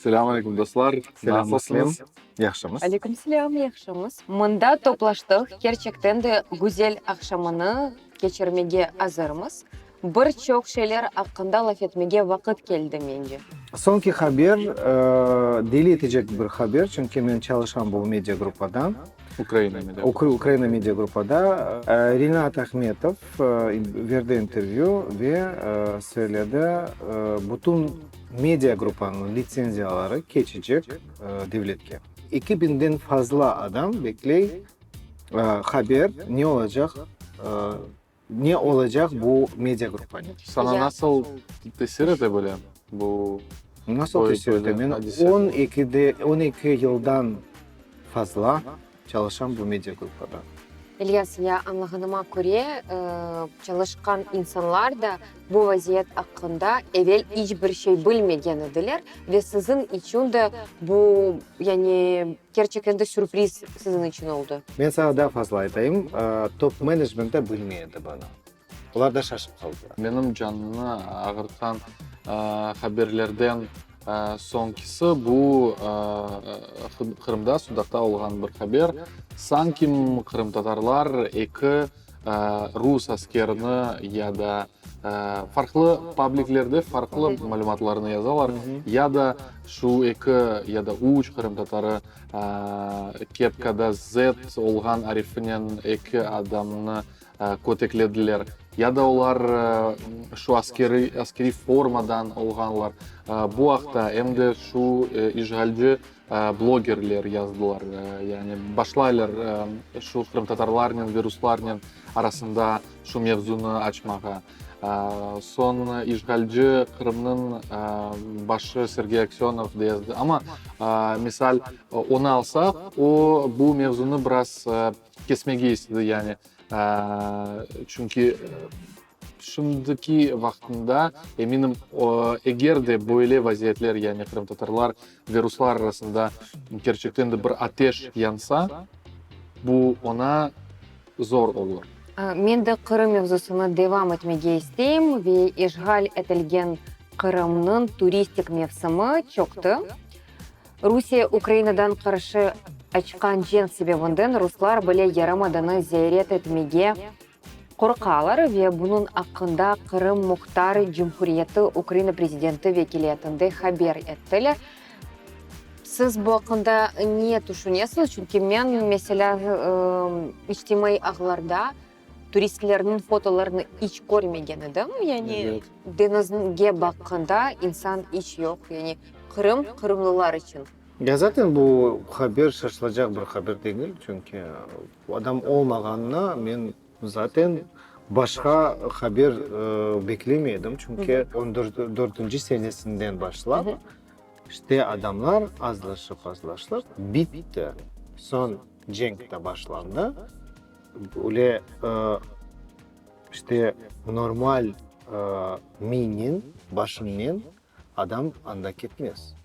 Selâm aleyküm, dostlar! Selâm, Nasılsıñız? Muslim. Yahşımız. Aleyküm selâm, yahşımız. Mında toplaştıq, kerçekten de güzel aqşamını keçirmege azırmız. Bir çoq şeyler aqqında laf etmege vaqıt keldi, mence. Soñki haber, deli etecek bir haber, çünki men çalışam bu media gruppada. Ukraina media gruppada. Ukraina media gruppada. Rinat Ahmetov berdi intervyü ve söyledi, bütün media gruppanıñ litsenziyaları keçecek devletke. Eki biñden fazla adam bekley haber, ne olacaq, ne olacaq bu media gruppanen. Saña nasıl tesir ete bile bu? Nasıl tesir ete? Men on ekide, 12 yıldan fazla çalışam bu media gruppada. İlyas, ya añlağanıma köre, çalışqan insanlar da bu vaziyet aqqında evel iç bir şey bilmegen ediler ve siziñ içün de bu, yani, kerçekten de sürpriz siziñ içün oldı. Men saña daa fazla aytayım, top menecment de bilmey edi bunı. Olar da şaşıp qaldılar. Menim canımnı ağırtqan haberlerden soñkisi bu Qırımda, Sudaqta olğan bir haber. Sanki qırımtatarlar eki rus askerini ya da farqlı pabliklerde farqlı malümatlarnı yazalar, ya da şu eki ya da üç qırımtatarı kepkada Z olğan arifinen eki adamnı köteklediler, ya da olar şu askeriy askeriy formadan olğanlar. Bu aqta em de şu işğalci blogerler yazdılar. Yani başlaylar şu qırımtatarlarnen ve ruslarnen arasında şu mevzunı açmağa. Soñ işğalci Qırımnıñ başı Sergey Aksönov da yazdı. Amma, misal, onı alsaq, o bu mevzunı biraz kesmege istedi, yani, çünki şimdiki vaqtında, eminim, eger de böyle vaziyetler, yani qırımtatarlar ve ruslar arasında kerçekten de bir ateş yansa, bu oña zor olur. Men de Qırım mevzusını devam etmege isteyim ve işğal etilgen Qırımnıñ turistik mevsimi çoqtı. Rusiye Ukrainadan qarşı açqan cenk sebebinden ruslar bile yarımadanı ziyaret etmege qorqalar ve bunıñ aqqında Qırım Muhtar Cumhuriyeti Ukraina prezidenti vekiliyetinde haber ettiler. Siz bu aqqında ne tüşünesiñiz? Çünki men, meselâ, içtimaiy ağlarda Turistlerniñ fotolarını iç körmegen edim. Yani deñizge baqqanda insan iç yoq. Yani Qırım qırımlılar içün. Ya zaten bu haber şaşılacaq bir haber degil, çünki adam olmağanına men zaten başqa haber beklemey edim, çünki on dörtünci senesinden başlap işte adamlar azlaşıp azlaşıp bitti, soñ cenk de başlandı. Öyle, işte, normal miynen, başıñnen adam anda ketmez.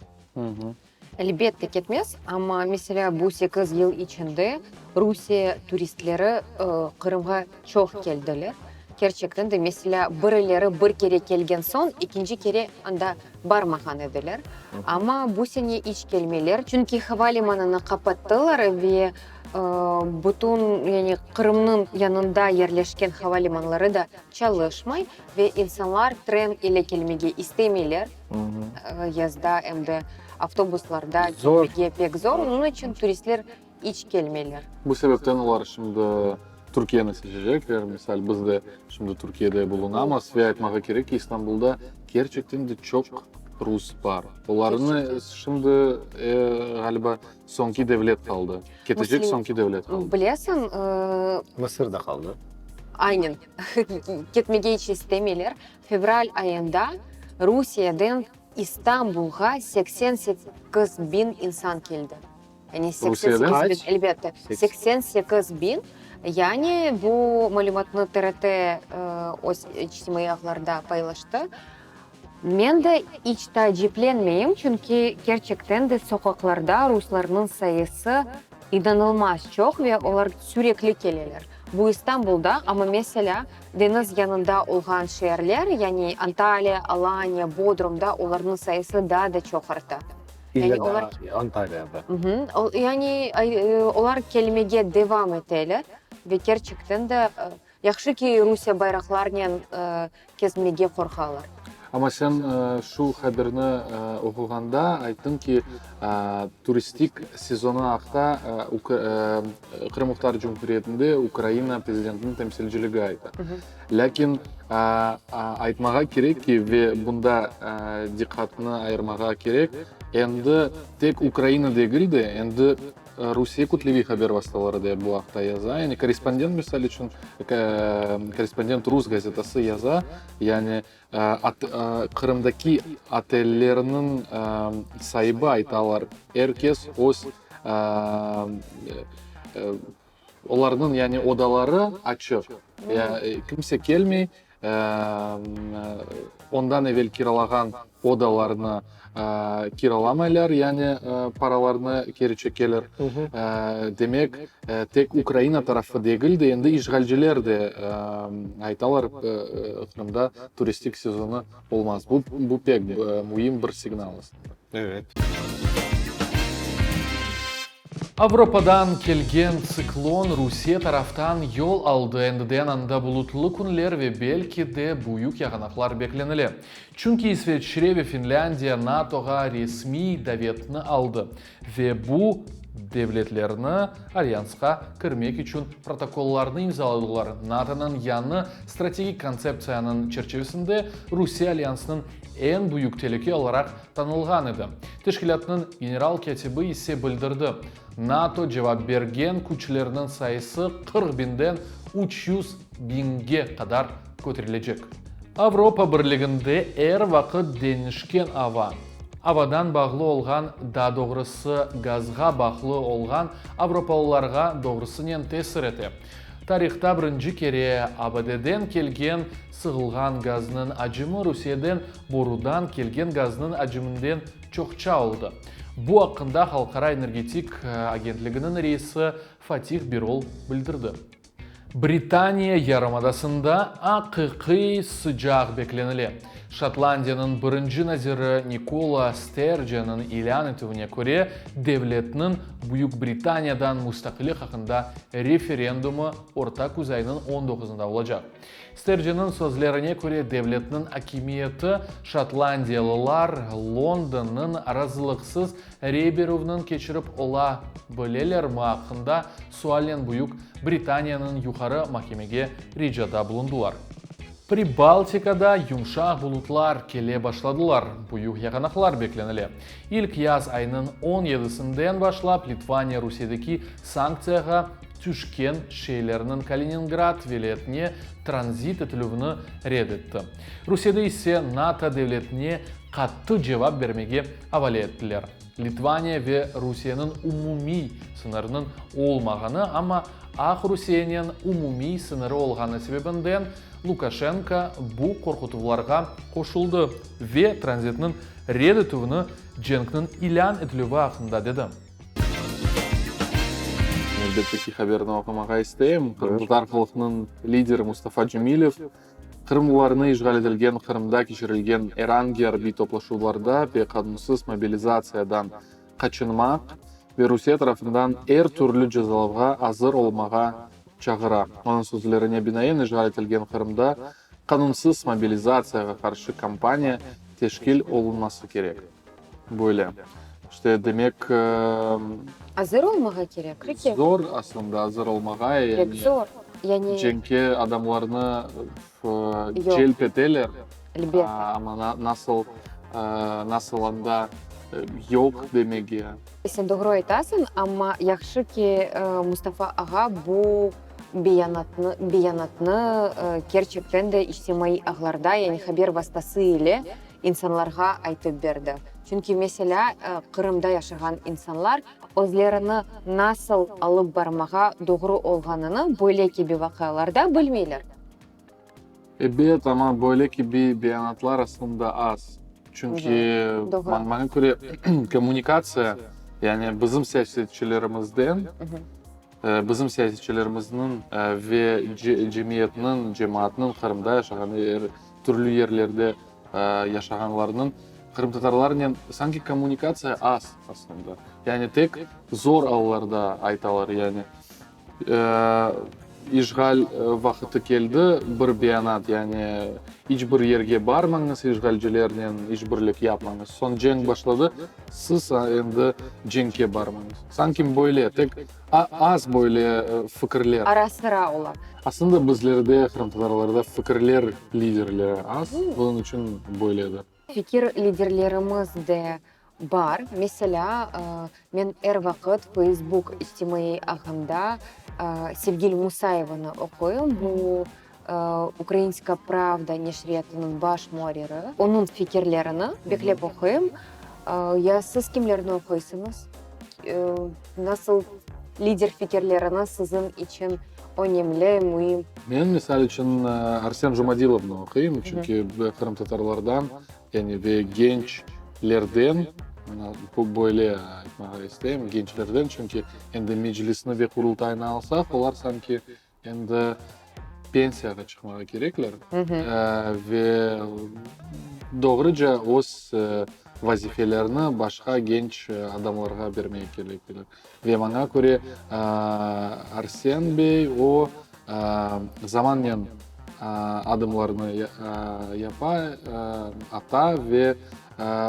Elbette ketmez, amma, meselâ, bu sekiz yıl içinde Rusiye turistleri Qırımğa çoq keldiler. Kerçekten de, meselâ, birileri bir kere kelgen soñ, ekinci kere anda barmağan ediler. Amma bu sene iç kelmeyler, çünki havalimanını qapattılar ve Bütün, yani Qırımnıñ yanında yerleşken havalimanları da çalışmay ve insanlar tren ile kelmege istemeyler, yazda em de avtobuslarda kelmege pek zor, onıñ içün turistler iç kelmeyler. Bu sebepten olar şimdi Türkiyeni seçecekler. Misal, biz de şimdi Türkiyede bulunamız ve aytmağa kerek ki, İstanbulda kerçekten de çoq rus bar. Olarnı şimdi, ğaliba, Soñki devlet qaldı. Ketecek soñki devlet qaldı. Bilesiñ, Mısır da qaldı. Aynen. Ketmege iç istemeyler. Fevral ayında Rusiyeden İstanbulğa 88 biñ insan keldi. Yani 88 biñ, elbette. 88 biñ. Yani bu malümatnı TRT öz içtimaiy ağlarda paylaştı. Men de iç taaciplenmeyim, çünki kerçekten de soqaqlarda ruslarnıñ sayısı inanılmaz çoq ve olar sürekli keleler. Bu İstanbulda, amma meselâ, deñiz yanında olğan şeerler, yani Antaliya, Alaniya, Bodrumda olarnıñ sayısı daa da çoq arta. Yani olar Antaliyada. Yani olar kelmege devam eteler ve kerçekten de yahşı ki, Rusiye bayraqlarnen kezmege qorqalar. Amma sen şu haberni oquğanda ayttıñ ki, turistik sezonı aqta Qırım Muhtar Cumhuriyetinde Ukraina prezidentiniñ temsilciligi ayta. Lâkin aytmağa kerek ki, ve bunda diqqatnı ayırmağa kerek, endi tek Ukraina degil de, endi Rusiye kütleviy haber vastaları da bu aqta yaza. Yani Korrespondent, misal içün, Korrespondent rus gazetası yaza, yani Qırımdaki otellerniñ saibi aytalar, er kes öz Olarnıñ yani odaları açıq, kimse kelmey, ondan evel kiralağan odalarnı kiralamaylar, yani paralarnı keri çekeler. Demek, tek Ukraina tarafı degil de, endi işğalciler de aytalar, Qırımda turistik sezonı olmaz. Bu pek müim bir signal aslında. Evet. Avropadan kelgen tsiklon Rusiye taraftan yol aldı, endiden anda bulutlı künler ve belki de büyük yağanaqlar beklenile. Çünki İsveçre ve Finlândiya NATOğa resmiy davetni aldı ve bu devletlerni alyansqa kirmek içün protokollarnı imzaladılar. NATOnıñ yañı strategik kontseptsiyanıñ çerçivesinde Rusiye alyansnıñ eñ büyük telüke olaraq tanılğan edi. Teşkilâtnıñ general kâtibi ise bildirdi, NATO cevap bergen küçlerniñ sayısı 40 biñden 300 biñge qadar köterilecek. Avropa Birliginde er vaqıt deñişken ava, avadan bağlı olğan, daa doğrusı gazğa bağlı olğan avropalılarğa doğrusınen tesir ete. Tarihta birinci kere ABD-den kelgen sığılğan gaznıñ acımı Rusiyeden borudan kelgen gaznıñ acımından çoqça oldı. Bu aqqında Halqara energetik agentliginiñ reisi Fatih Birol bildirdi. Britaniya yarımadasında aqiqiy sıcaq beklenile. Şotlandiyanıñ birinci naziri Nikola Stercenniñ ilân etüvine köre, devletniñ Büyük Britaniyadan mustaqillik aqqında referendumı orta küz ayınıñ on doquzında olacaq. Stercenniñ sözlerine köre, devletniñ akimiyeti şotlandiyalılar Londonnıñ razılıqsız rey berüvniñ keçirip ola bilelermi aqqında sualnen Büyük Britaniyanıñ Yuqarı mahkemege ricada bulundılar. Pribaltikada yumşaq bulutlar kele başladılar, büyük yağanaqlar beklenile. İlk yaz ayınıñ on yedisinden başlap Litvaniya Rusiyedeki sanktsiyağa tüşken şeylerniñ Kaliningrad vilâyetine tranzit etilüvini red etti. Rusiyede ise NATO devletine qattı cevap bermege avale ettiler. Litvaniya ve Rusiyeniñ umumiy sıñırınıñ olmağanı, amma Aqrusiyenen umumiy sıñırı olğanı sebebinden Lukaşenko bu qorqutuvlarğa qoşuldı ve tranzitniñ red etüvini cenkniñ ilân etilüvi aqqında dedi. Nevbetteki haberni oqumağa isteyim. Qırımtatar halqınıñ lideri Mustafa Cemilev Qırımlılarnı işğal etilgen Qırımda keçirilgen er angi arbiy toplaşuvlarda ve qanunsız mobilizatsiyadan qaçınmaq ve Rusiye tarafından er türlü cezalavğa azır olmağa çağıra. Onıñ sözlerine binaen, işğal etilgen Qırımda qanunsız mobilizatsiyağa qarşı kampaniya teşkil olunması kerek. Böyle. İşte, demek. Azır olmağa kerek, Rike. Zor aslında azır olmağa. Yani, Pek zor. Yani. Cenkke adamlarnı celp eteler. Elbette. Amma nasıl, nasıl anda yoq demege. Sen doğru aytasıñ, amma yahşı ki, Mustafa ağa bu beyanatnı, beyanatnı kerçekten de içtimaiy ağlarda, yani haber vastası ile insanlarğa aytıp berdi. Çünki, meselâ, Qırımda yaşağan insanlar özlerini nasıl alıp barmağa doğru olğanını böyle kibi vaqialarda bilmeyler. Ebet, amma böyle kibi beyanatlar aslında az. Çünki, maña köre, kommunikatsiya, yani bizim siyasetçilerimizden, Bizim siyasetçilerimizniñ ve cemiyetniñ, cemaatnıñ, Qırımda yaşağan, er türlü yerlerde yaşağanlarnıñ. qırımtatarlarnen sanki kommunikatsiya az aslında. Yani tek zor allarda aytalar, yani işğal vaqıtı keldi, bir beyanat, yani iç bir yerge barmañız, işğalcilernen işbirlik yapmañız. Soñ cenk başladı, siz endi cenkke barmañız. Sanki böyle, tek az böyle fikirler. Ara-sıra ola. Aslında bizlerde, qırımtatarlarda fikirler liderleri az, bunıñ içün böyledir. Fikir liderlerimiz de bar. Meselâ, men er vaqıt Feysbuk içtimaiy ağında Sevgil Musayevanı oquyım, bu Ukrainska pravda neşriyatınıñ baş muarriri. Onıñ fikirlerini beklep oquyım. Ya siz kimlerni oquysıñız? Nasıl lider fikirlerini siziñ içün önemli, müim? Men, misal içün, Arsen Jumadilovnı oquyım, çünki qırımtatarlardan, yani ve gençlerden, böyle aytmağa isteyim, gençlerden, çünki endi Meclisni ve Qurultaynı alsaq, olar sanki Endi pensiyağa çıqmağa kerekler ve doğruca öz vazifelerini başqa genç adamlarğa bermege kerekler. Ve maña köre, Arsen bey o, zamannen adımlarnı yapa, ata ve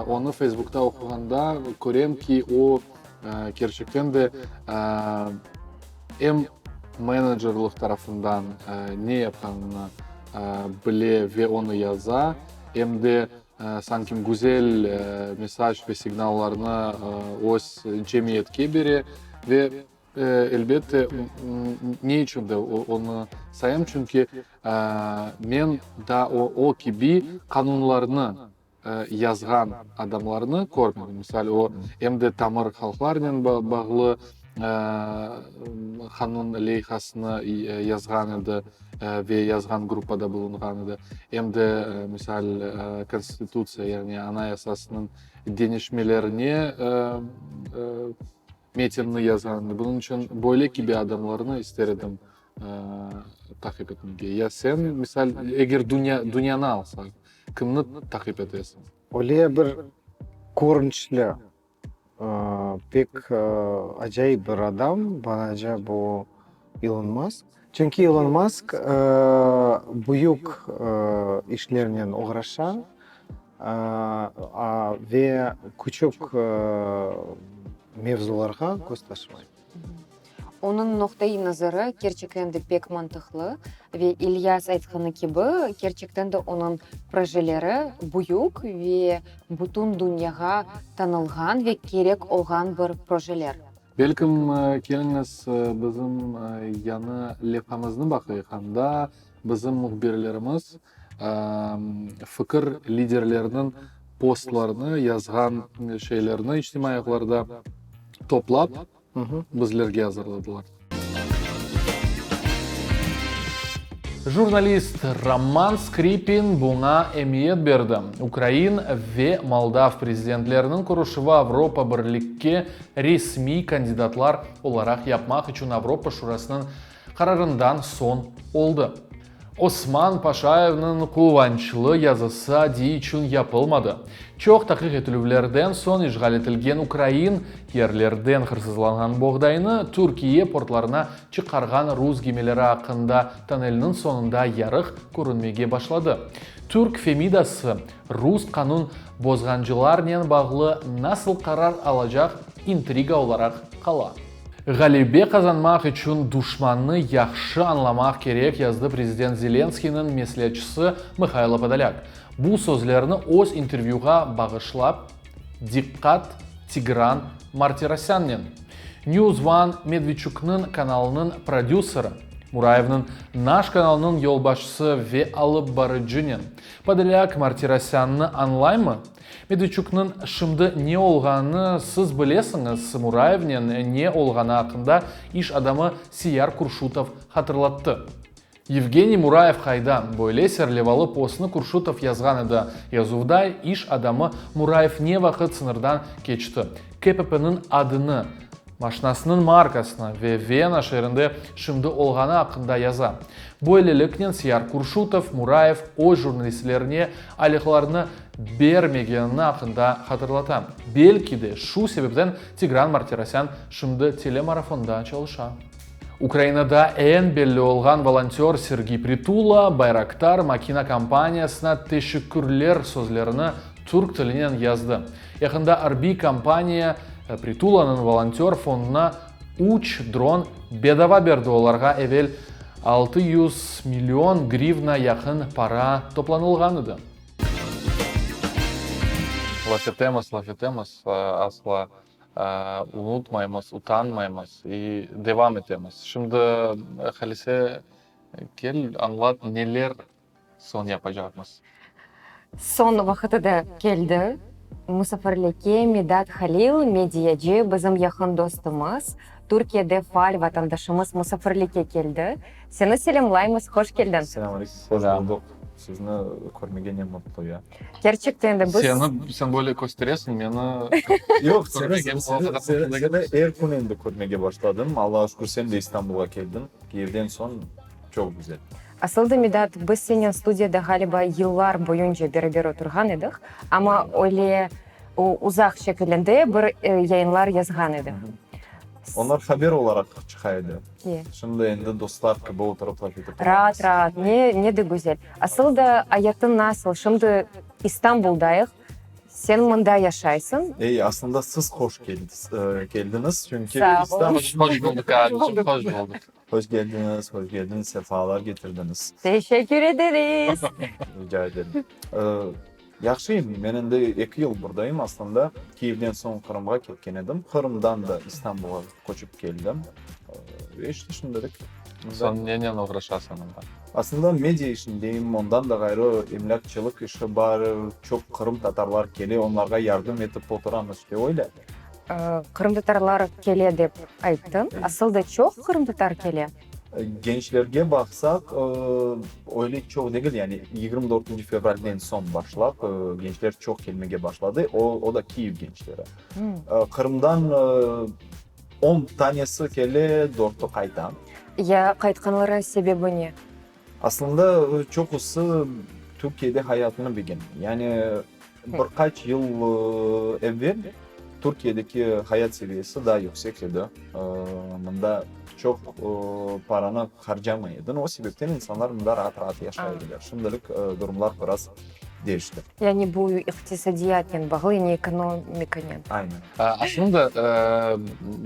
onı Feysbukta oquğanda körem ki, o, kerçekten de Em menecerlik tarafından ne yapqanını bile ve onı yaza, em de sanki güzel mesaj ve signallarnı öz cemiyetke bere. Ve, elbette, ne içün de onı sayam, çünki men daa o kibi qanunlarnı yazğan adamlarnı körmedim. Misal, o, em de tamır halqlarnen bağlı qanun leyhasını yazğan edi ve yazğan gruppada bulunğan edi. Em de, misal, Konstitutsiya, yani Anayasasınıñ deñişmelerine metinni yazğan edi. Bunıñ içün böyle kibi adamlarnı ister edim taqip etmege. Ya sen, misal, eger dünya, dünyanı alsaq, kimni taqip etesiñ? Öyle bir körünişli, pek acayip bir adam, banaca bu İlon Mask. Çünki İlon Mask büyük işlernen oğraşa ve küçük mevzularğa köz taşımay. Onıñ noqta-i nazarı kerçekten de pek mantıqlı ve İlyas aytqanı kibi, kerçekten de onıñ projeleri büyük ve bütün dünyağa tanılğan ve kerek olğan bir projeler. Belkim, keliñiz, bizim yañı levhamıznı baqayıq, anda bizim mühbirlerimiz fikir liderleriniñ postlarını, yazğan şeylerini içtimaiy ağlarda toplap, bizlerge azırladılar. Jurnalist Roman Skripin buña emiyet berdi, ukrain ve moldav prezidentleriniñ körüşüvi Avropa Birlikke resmiy kandidatlar olaraq yapmaq içün Avropa Şurasınıñ qararından soñ oldı. Osman Paşayevniñ quvançlı yazısı adiy içün yapılmadı. Çoq taqiq etilüvlerden soñ işğal etilgen ukrain yerlerden hırsızlanğan boğdaynı Türkiye portlarına çıqarğan rus gemileri aqqında tonnelniñ soñunda yarıq körünmege başladı. Türk Femidası rus qanun bozğancılarnen bağlı nasıl qarar alacaq intriga olaraq qala. Ğalebe qazanmaq içün duşmannı yahşı añlamaq kerek, yazdı prezident Zelenskıynıñ mesleatçısı Mıhaylo Podolâk. Bu sözlerni öz intervyüğa bağışlap Diqqat, Tigran Martirosânnen News One Medvedçuknıñ kanalınıñ prodüseri, Murayevniñ Naş kanalınıñ yolbaşçısı ve alıp barıcınen. Podolâk Martirosânnı añlaymı? Medvedçuknıñ şimdi ne olğanını siz bilesiñiz, Murayevnen ne olğanı aqqında iş adamı Siyar Kurşutov hatırlattı. Yevgeniy Murayev qayda? Böyle serlevalı postnı Kurşutov yazğan edi. Yazuvda iş adamı Murayev ne vaqıt sıñırdan keçti, KPPnıñ adını. Maşnasınıñ markasını ve Vena şeerinde şimdi olğanı aqqında yaza. Böyleliknen Siyar Kurşutov, Murayev öz jurnalistlerine aylıqlarını bermegenini aqqında hatırlata. Belki de şu sebepten Tigran Martirosyan şimdi telemarafonda çalışa. Ukrainada eñ belli olğan volontör Sergiy Pritula Bayraktar makina kompaniyasına teşekkürler sözlerini türk tilinen yazdı. Yaqında arbiy kompaniya Pritulanıñ volontör fonduna üç dron bedava berdi, olarğa evel 600 million grivna yaqın para toplanılğan edi. Laf etemiz, laf etemiz, asla unutmaymız, utanmaymız i devam etemiz. Şimdi, Halise, kel, añlat, neler soñ yapacaqmız? Soñ vaqıtı da keldi. Musafirlikke Midat Halil, mediacı, bizim yaqın dostumız, Türkiyede faal vatandaşımız musafirlikke keldi. Seni selâmlaymız, hoş keldiñ. Selâm aleyküm, hoş buldıq. Sizni körmege ne mutlu ya. Kerçekten de biz. Seni, sen böyle kösteresiñ, meni Yoq, seni, seni, seni er kün endi körmege başladım. Allağa şükür, sen de İstanbulğa keldiñ. Kiyevden soñ çoq güzel. Asıl da, Midat, biz senen studiyada ğaliba yıllar boyunca beraber oturğan edik, amma öyle uzaq şekilinde bir yayınlar yazğan edik. Onlar haber olaraq çıqa edi. Şimdi endi dostlar kibi oturıp laf etip olamız. Raat-raat, ne, ne de güzel. Asıl da, ayatın nasıl? Şimdi İstanbuldayıq, sen mında yaşaysıñ. Ey, aslında siz hoş keldiñiz, çünki Sağ ol. Hoş buldıq, abicim, hoş buldıq. Hoş keldiñiz, hoş keldiñiz, sefalar ketirdiñiz. Teşekkür ederiz. Rica ederim. Yahşıyım, men endi eki yıl burdayım. Aslında Kiyevden soñ Qırımğa ketken edim. Qırımdan da İstanbulğa köçip keldim. Ve işte şimdilik mında. Soñ nenen oğraşasıñ mında? Aslında media işindeyim, ondan da ğayrı emlâkçılıq işi bar, çoq qırımtatarlar kele, onlarğa yardım etip oturamız, işte öyle. Qırımtatarlar kele dep ayttıñ. Asıl da çoq qırımtatar kele? Gençlerge baqsaq, öyle çoq degil, yani 24 fevralden soñ başlap gençler çoq kelmege başladı, o da Kiyev gençleri. Qırımdan on tanesi kele, dörtü qayta. Ya qaytqanlarınıñ sebebi ne? Aslında çoqusı Türkiyede hayatını begenmey. Yani bir qaç yıl evel Türkiyedeki hayat seviyesi daa yüksek edi. Mında çoq paranı harcamay ediñ. O sebepten insanlar mında raat-raat yaşay ediler. Şimdilik durumlar biraz deñişti. Yani bu iqtisadiyatnen bağlı, yani ekonomikanen. Aynen. Aslında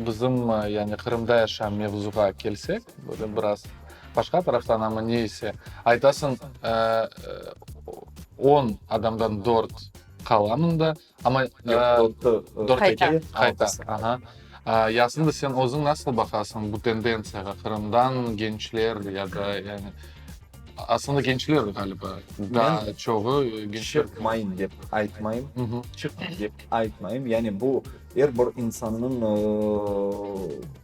bizim yani Qırımda yaşam mevzuğa kelsek, böyle biraz Başqa taraftan amma ne ise, aytasıñ, on adamdan dört qala mında, amma Yoq, dörtü dört Qayta. eken, qayta. Aha. Yasında sen özüñ nasıl baqasıñ bu tendentsiyağa, Qırımdan gençler ya da yani, aslında gençler ğaliba, daa çoğu gençler. Çıqmayın dep aytmayım, çıqın dep aytmayım. Yani bu er bir insannıñ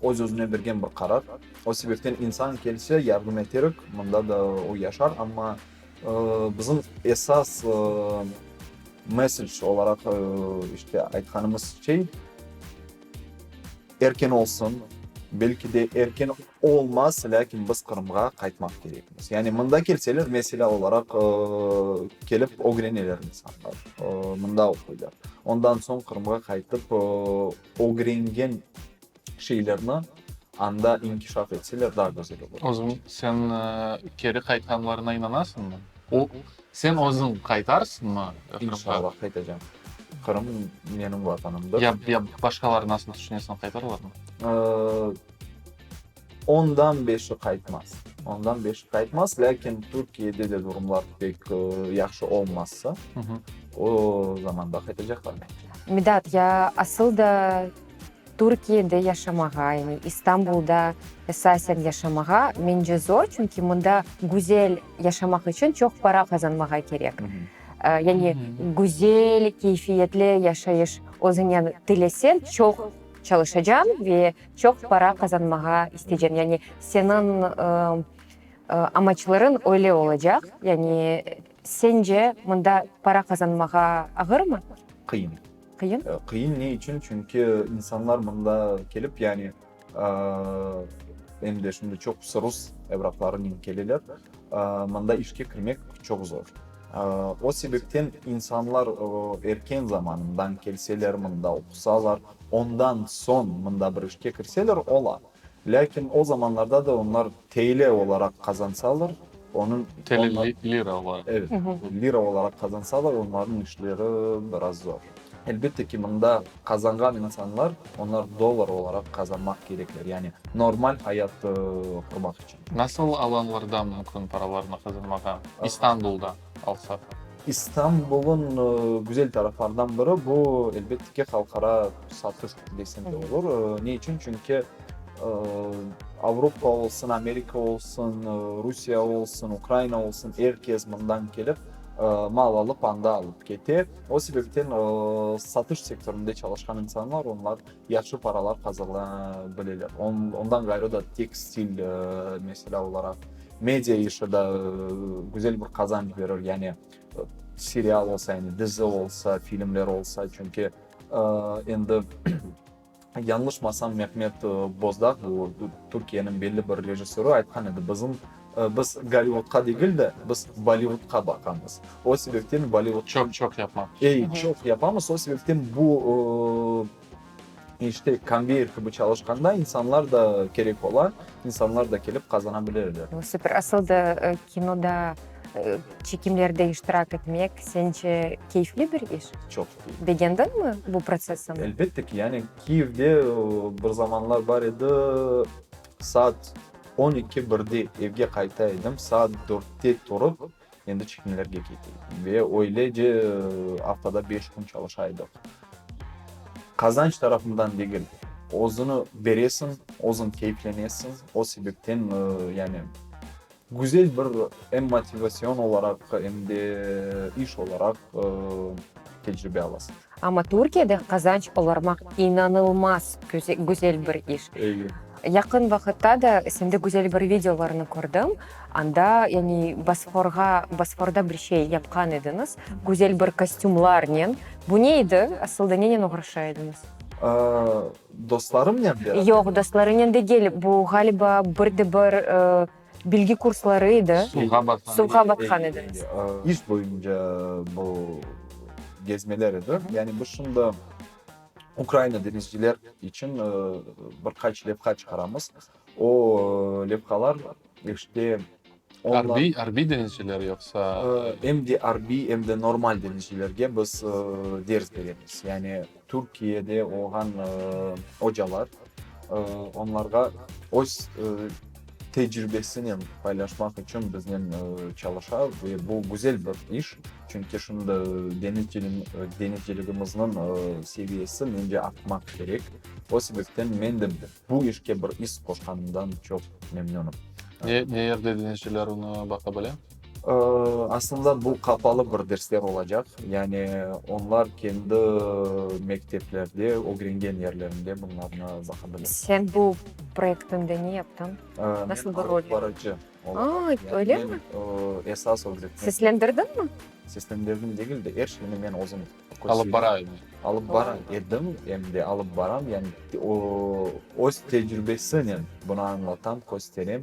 öz-özüne bergen bir qarar. O sebepten insan kelse, yardım eterik, mında da o yaşar, amma bizim esas message olaraq işte aytqanımız şey, erken olsun, belki de erken olmaz, lâkin biz Qırımğa qaytmaq kerekmiz. Yani mında kelseler, meselâ olaraq, kelip ögreneler insanlar, mında oquylar. Ondan soñ Qırımğa qaytıp ögrengen şeylerni anda inkişaf etseler daa güzel olur. Özüñ, sen keri qaytqanlarına inanasıñmı? O, sen özüñ qaytarsıñmı Qırımğa? İnşallah qaytacam. Qırım menim vatanımdır. Ya, ya başqaları nasıl tüşünesiñ, qaytarlarmı? Ondan beşi qaytmaz. Ondan beşi qaytmaz, lâkin Türkiyede de durumlar pek yahşı olmazsa, o zaman da qaytacaqlar bence. Midat, ya asıl da Türkiyede yaşamağa, yani İstanbulda esasen yaşamağa, mence zor, çünki mında güzel yaşamaq içün çoq para qazanmağa kerek. Yani güzel, keyfiyetli yaşayış özüñe tileseñ, çoq çalışacañ ve çoq para qazanmağa isteyceñ. Yani seniñ amaçlarıñ öyle olacaq. Yani sence mında para qazanmağa ağırmı? Qıyın. Qıyın? Qıyın ne içün? Çünki insanlar mında kelip, yani em de şimdi çoqusı rus evraqlarınen keleler, mında işke kirmek çoq zor. O sebepten insanlar erken zamanından kelseler, mında oqusalar, ondan soñ mında bir işke kirseler, ola. Lâkin o zamanlarda da onlar TL olaraq qazansalar, onıñ. TL lira olaraq. Evet, lira olaraq qazansalar, onlarnıñ işleri biraz zor. Elbette ki, mında qazanğan insanlar, onlar dollar olaraq qazanmaq kerekler, yani normal ayat qurmaq içün. Nasıl alanlarda mümkün paralarnı qazanmağa, İstanbulda alsaq? İstanbul'ın güzel taraflarından biri bu, elbette ki, halqara satış desem de olur. Ne içün? Çünki Avropa olsun, Amerika olsun, Rusiye olsun, Ukraina olsun, er kes mından kelip mal alıp, anda alıp kete. O sebepten satış sektöründe çalışqan insanlar, onlar yahşı paralar qazana bileler. Ondan ğayrı da tekstil, meselâ olaraq, media işi da güzel bir qazanç berir. Yani serial olsa, yani dizi olsa, filmler olsa, çünki endi yañlışmasam Mehmet Bozdağ, bu Türkiyeniñ belli bir rejissörı aytqan edi, bizim biz Gollivudqa degil de, biz Bollivudqa baqamız. O sebepten Bollivud... Çoq, çoq yapmaq. Ey, çoq yapamız. O sebepten bu işte konveyer kibi çalışqanda insanlar da kerek ola, insanlar da kelip qazana bilirler. Süper. Asıl da kinoda çekimlerde iştirak etmek, sence, keyfli bir iş? Çoq. Begendiñmi bu protsessini? Elbette ki. Yani Kiyevde bir zamanlar bar edi, saat on eki, birde evge qayta edim, saat dörtte turıp, endi çekimlerge kete edim. Ve öylece aftada beş kün çalışa edik. Qazanç tarafından degil, özüni beresiñ, özüñ keyflenesiñ, o sebepten yani güzel bir em motivasyon olaraq, em de iş olaraq tecribe alasıñ. Amma Türkiyede qazanç olarmaq inanılmaz güzel bir iş. Yaqın vaqıtta da sende güzel bir videolarnı kördim. Anda, yani, Bosforğa, Bosforda bir şey yapqan ediñiz, güzel bir kostümlarnen. Bu ne edi? Asılda nenen oğraşa ediñiz? Dostlarımnen beraber? Yoq, dostlarınen degil. Bu, ğaliba, bir de bir bilgi kursları edi. Suvğa batqan. Suvğa batqan ediñiz. İş boyunca bu gezmeler edi. Yani biz şimdi Ukraina deñizciler içün bir qaç levha çıqaramız. O levhalar işte onlar... Arbiy, arbiy deñizciler yoqsa? Em de arbiy, em de normal deñizcilerge biz ders beremiz. Yani Türkiyede olğan ocalar onlarğa öz tecribesinen paylaşmaq içün biznen çalışa ve bu güzel bir iş. Çünki şimdi deñizciligimizniñ seviyesi mence artmaq kerek. O sebepten men de bu işke bir is qoşqanımdan çoq memnünim. Ne, ne yerde deñizciler onı baqa bile? Aslında bu qapalı bir dersler olacaq. Yani onlar kendi mekteplerde, ögrengen yerlerinde bunlarnı baqa bilir. Sen bu proyektinde ne yaptıñ? Nasıl bir Men rol? alıp barıcı olaraq. Aa, öyle mi? Men esas ögretmen. Seslendirdiñmi? Seslendirdim degil de, er şeyni men özüm Alıp bara edim. Alıp bara edim, em de alıp baram. Yani öz tecrübesinen bunı añlatam, kösterem.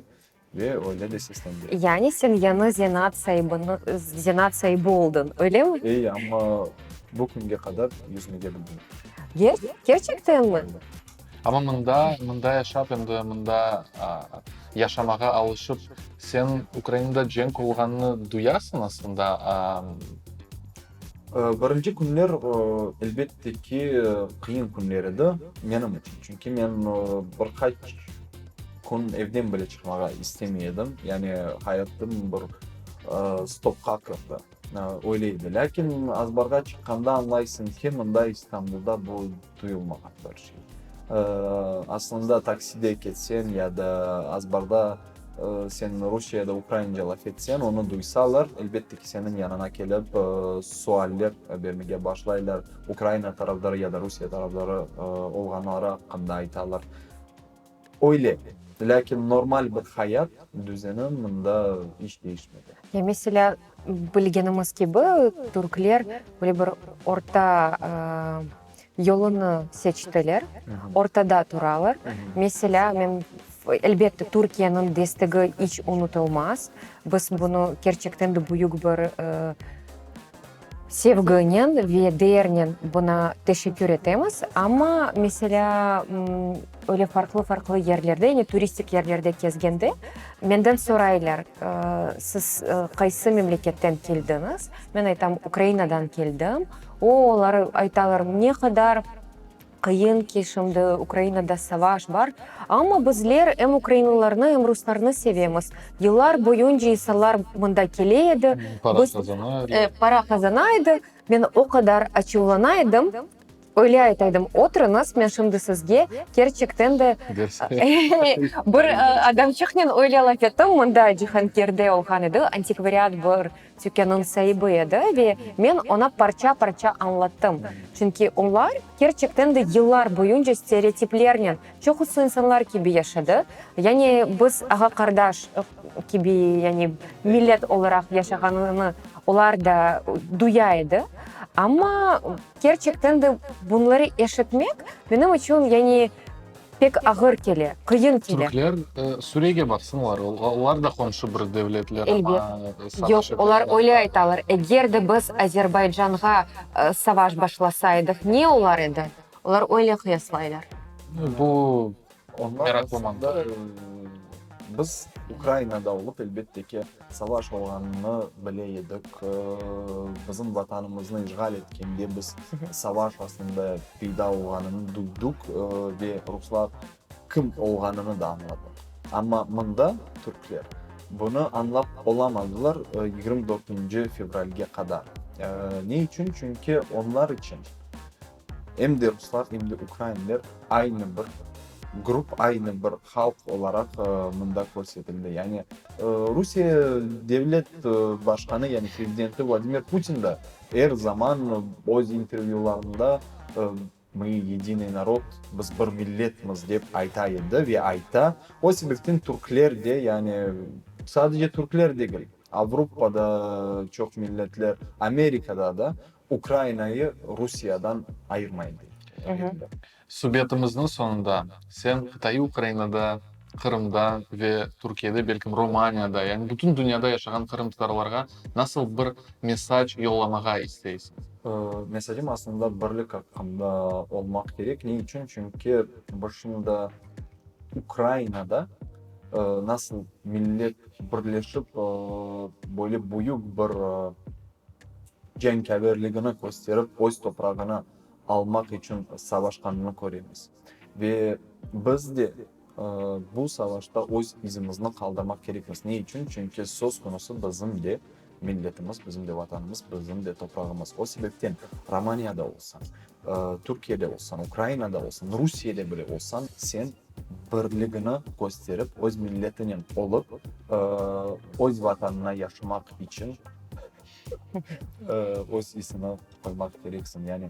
Ve öyle de seslendirem. Yani sen yañı zenaat saibini, zenaat saibi oldıñ, öylemi? Ey, amma bu künge qadar yüzmege bilmeyim. Ger, kerçektenmi? Amma mında, mında yaşap, endi mında yaşamağa alışıp, sen Ukrainada cenk olğanını duyasıñ aslında? Birinci künler, elbette ki, qıyın künler edi menim içün. Çünki men bir qaç kün evden bile çıqmağa istemey edim. Yani hayatım bir stopqa kirdi. Öyle edi. Lâkin azbarğa çıqqanda añlaysıñ ki, mında İstanbulda bu duyulmağan bir şey. Aslında takside ketseñ ya da azbarda sen rusça ya da ukraince laf etseñ, onı duysalar, elbette ki, seniñ yanına kelip sualler bermege başlaylar, Ukraina tarafdarı ya da Rusiye tarafdarı olğanları aqqında aytalar. Öyle. Lâkin normal bir hayat düzeni mında iç deñişmedi. Ya, meselâ, bilgenimiz kibi, türkler böyle bir orta. Yolunı seçtiler, ortada turalar. Meselâ, men, elbette, Türkiyeniñ destegi iç unutılmaz. Biz bunı kerçekten de büyük bir sevginen ve değernen buna teşekkür etemiz. Amma, meselâ, öyle farqlı-farqlı yerlerde, yani turistik yerlerde kezgende, menden soraylar, siz qaysı memleketten keldiñiz? Men aytam, Ukrainadan keldim. O, olar aytalar, ne qadar qıyın ki, şimdi Ukrainada savaş bar, amma bizler em ukrainalılarnı, em ruslarnı sevemiz. Yıllar boyunca insanlar mında kele edi, Para qazana edi. Para qazana edi. Men o qadar açuvlana edim, öyle ayta edim, oturıñız, men şimdi sizge kerçekten de bir adamçıqnen öyle laf ettim, mında Cihankerde olğan edi, antikvariat bir Tükânıñ saibi edi ve men oña parça-parça añlattım. Çünki olar kerçekten de yıllar boyunca stereotiplernen, çoqusı insanlar kibi yaşadı. Yani biz ağa-qardaş kibi, yani millet olaraq yaşağanını olar da duya edi. Amma kerçekten de bunları eşitmek menim içün, yani Pek ağır kele, qıyın kele. Türkler Suriyege baqsınlar, olar da qomşu bir devletler, amma savaş Yoq, olar öyle aytalar, eger de biz Azerbaycanğa savaş başlasaydıq, ne olar edi? Olar öyle qıyaslaylar. Bu meraqlı mantıq. Biz Ukrainada olıp, elbette ki, Savaş olğanını bile edik. Bizim Vatanımıznı işğal etkende biz savaş aslında peyda olğanını duyduq ve ruslar kim olğanını da añladıq. Amma mında türkler bunı añlap olamadılar 24 fevralge qadar. Ne içün? Çünki onlar içün Em de ruslar, em de ukrainler aynı bir grup, aynı bir halq olaraq mında körsetildi. Yani Rusiye devlet başqanı, yani prezidenti Vladimir Putin da er zaman öz intervyularında mı yedinıy narod, biz bir milletmiz dep ayta edi ve ayta. O sebepten türkler de, yani sadece türkler degil, Avropada çoq milletler, Amerikada da Ukrainayı Rusiyadan ayırmay dedi. Subetimizniñ soñunda sen qıtaiy Ukrainada, Qırımda ve Türkiyede, belkim Romaniyada, yani bütün dünyada yaşağan qırımtatarlarğa nasıl bir mesac yollamağa isteysiñ? Mesacım aslında birlik aqqında olmaq kerek. Ne içün? Çünki biz şimdi Ukrainada nasıl millet birleşip böyle büyük bir cenkâverligini kösterip, öz toprağını almaq içün savaşqanını köremiz. Ve biz de bu savaşta öz izimizni qaldırmaq kerekmiz. Ne içün? Çünki söz konusu bizim de milletimiz, bizim de vatanımız, bizim de toprağımız. O sebepten Romaniyada olsañ, Türkiyede olsañ, Ukrainada olsañ, Rusiyede bile olsañ, sen birligini kösterip, öz milletinen olıp, öz vatanına yaşamaq içün öz isini qoymaq kereksiñ. Yani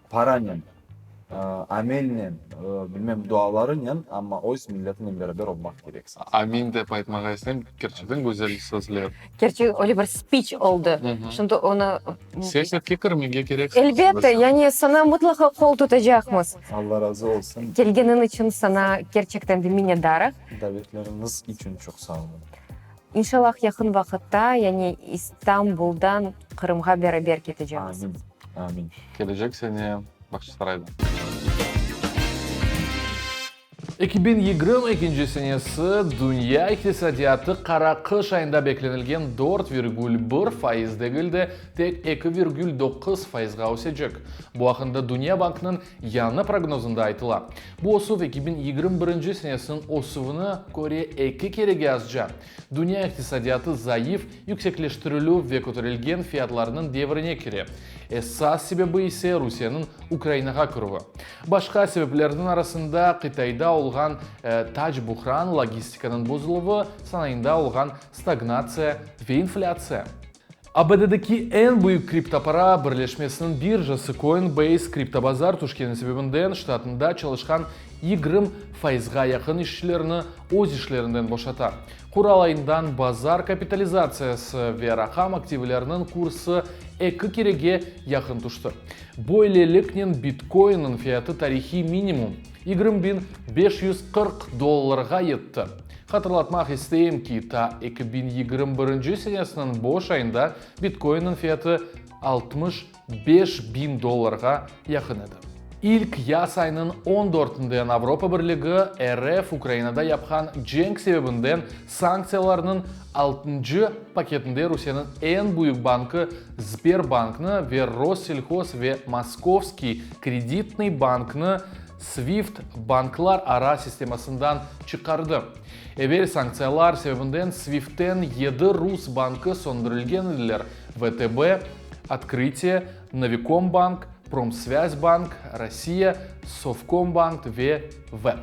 paranen, amelnen, bilmem, dualarınen, amma öz milletinen beraber olmaq kereksiñ. Amin dep aytmağa isteyim, kerçekten güzel sözler. Kerçek, öyle bir spiç oldı. Şimdi onı Siyasetke kirmege kereksiñ. Elbette, yani saña mıtlaqa qol tutacaqmız. Alla razı olsun. Kelgeniñ içün saña kerçekten de minnetdarıq. Davetleriñiz içün çoq sağ olun. İnşallah yaqın vaqıtta, yani İstanbuldan Qırımğa beraber ketecekmiz. Amin, amin. Kelecek sene Bağçasarayda. 2022 senesi dünya iqtisadiyatı qara qış ayında beklenilgen 4,1 faiz degil de, tek 2,9 faizğa ösecek. Bu aqqında Dünya bankınıñ yañı prognozında aytıla. Bu ösüv 2021 senesiniñ ösüvine köre eki kerege azca. Dünya iqtisadiyatı zayıf yüksekleştirilüv ve köterilgen fiyatlarnıñ devrine kire. Esas sebebi ise Rusiyeniñ Ukrainağa kirüvi. Başqa sebeplerniñ arasında Qıtayda olğan tac buhran, logistikanıñ bozuluvı, sanayında olğan stagnatsiya ve inflâtsiya. ABD-deki eñ büyük kriptopara birleşmesiniñ birjası Coinbase kriptobazar tüşkeni sebebinden ştatında çalışqan 20 fayızğa yaqın işçilerni öz işlerinden boşata. Qural ayından bazar kapitalizatsiyası ve raqam aktivleriniñ kursı eki kerege yaqın tüşti. Böyleliknen bitkoinniñ fiyatı tarihiy minimum, 20 540 dollarğa yetti. Hatırlatmaq isteyim ki, ta 2021 senesiniñ boş ayında bitkoinniñ fiyatı 65 biñ dollarğa yaqın edi. İlk yaz ayınıñ 14-inden Avropa Birligi RF Ukrainada yapqan cenk sebebinden sanktsiyalarnıñ altıncı paketinde Rusiyeniñ eñ büyük bankı Sberbanknı ve Rosselhoz ve Moskovskiy kreditnıy banknı SWIFT banklar ara sistemasından çıqardı. Evel sanktsiyalar sebebinden SWIFT-ten yedi rus bankı söndürilgen ediler, VTB, Otkrıtiye, Novikombank, Promsvâzbank, Rossiya, Sovkombank ve VEB.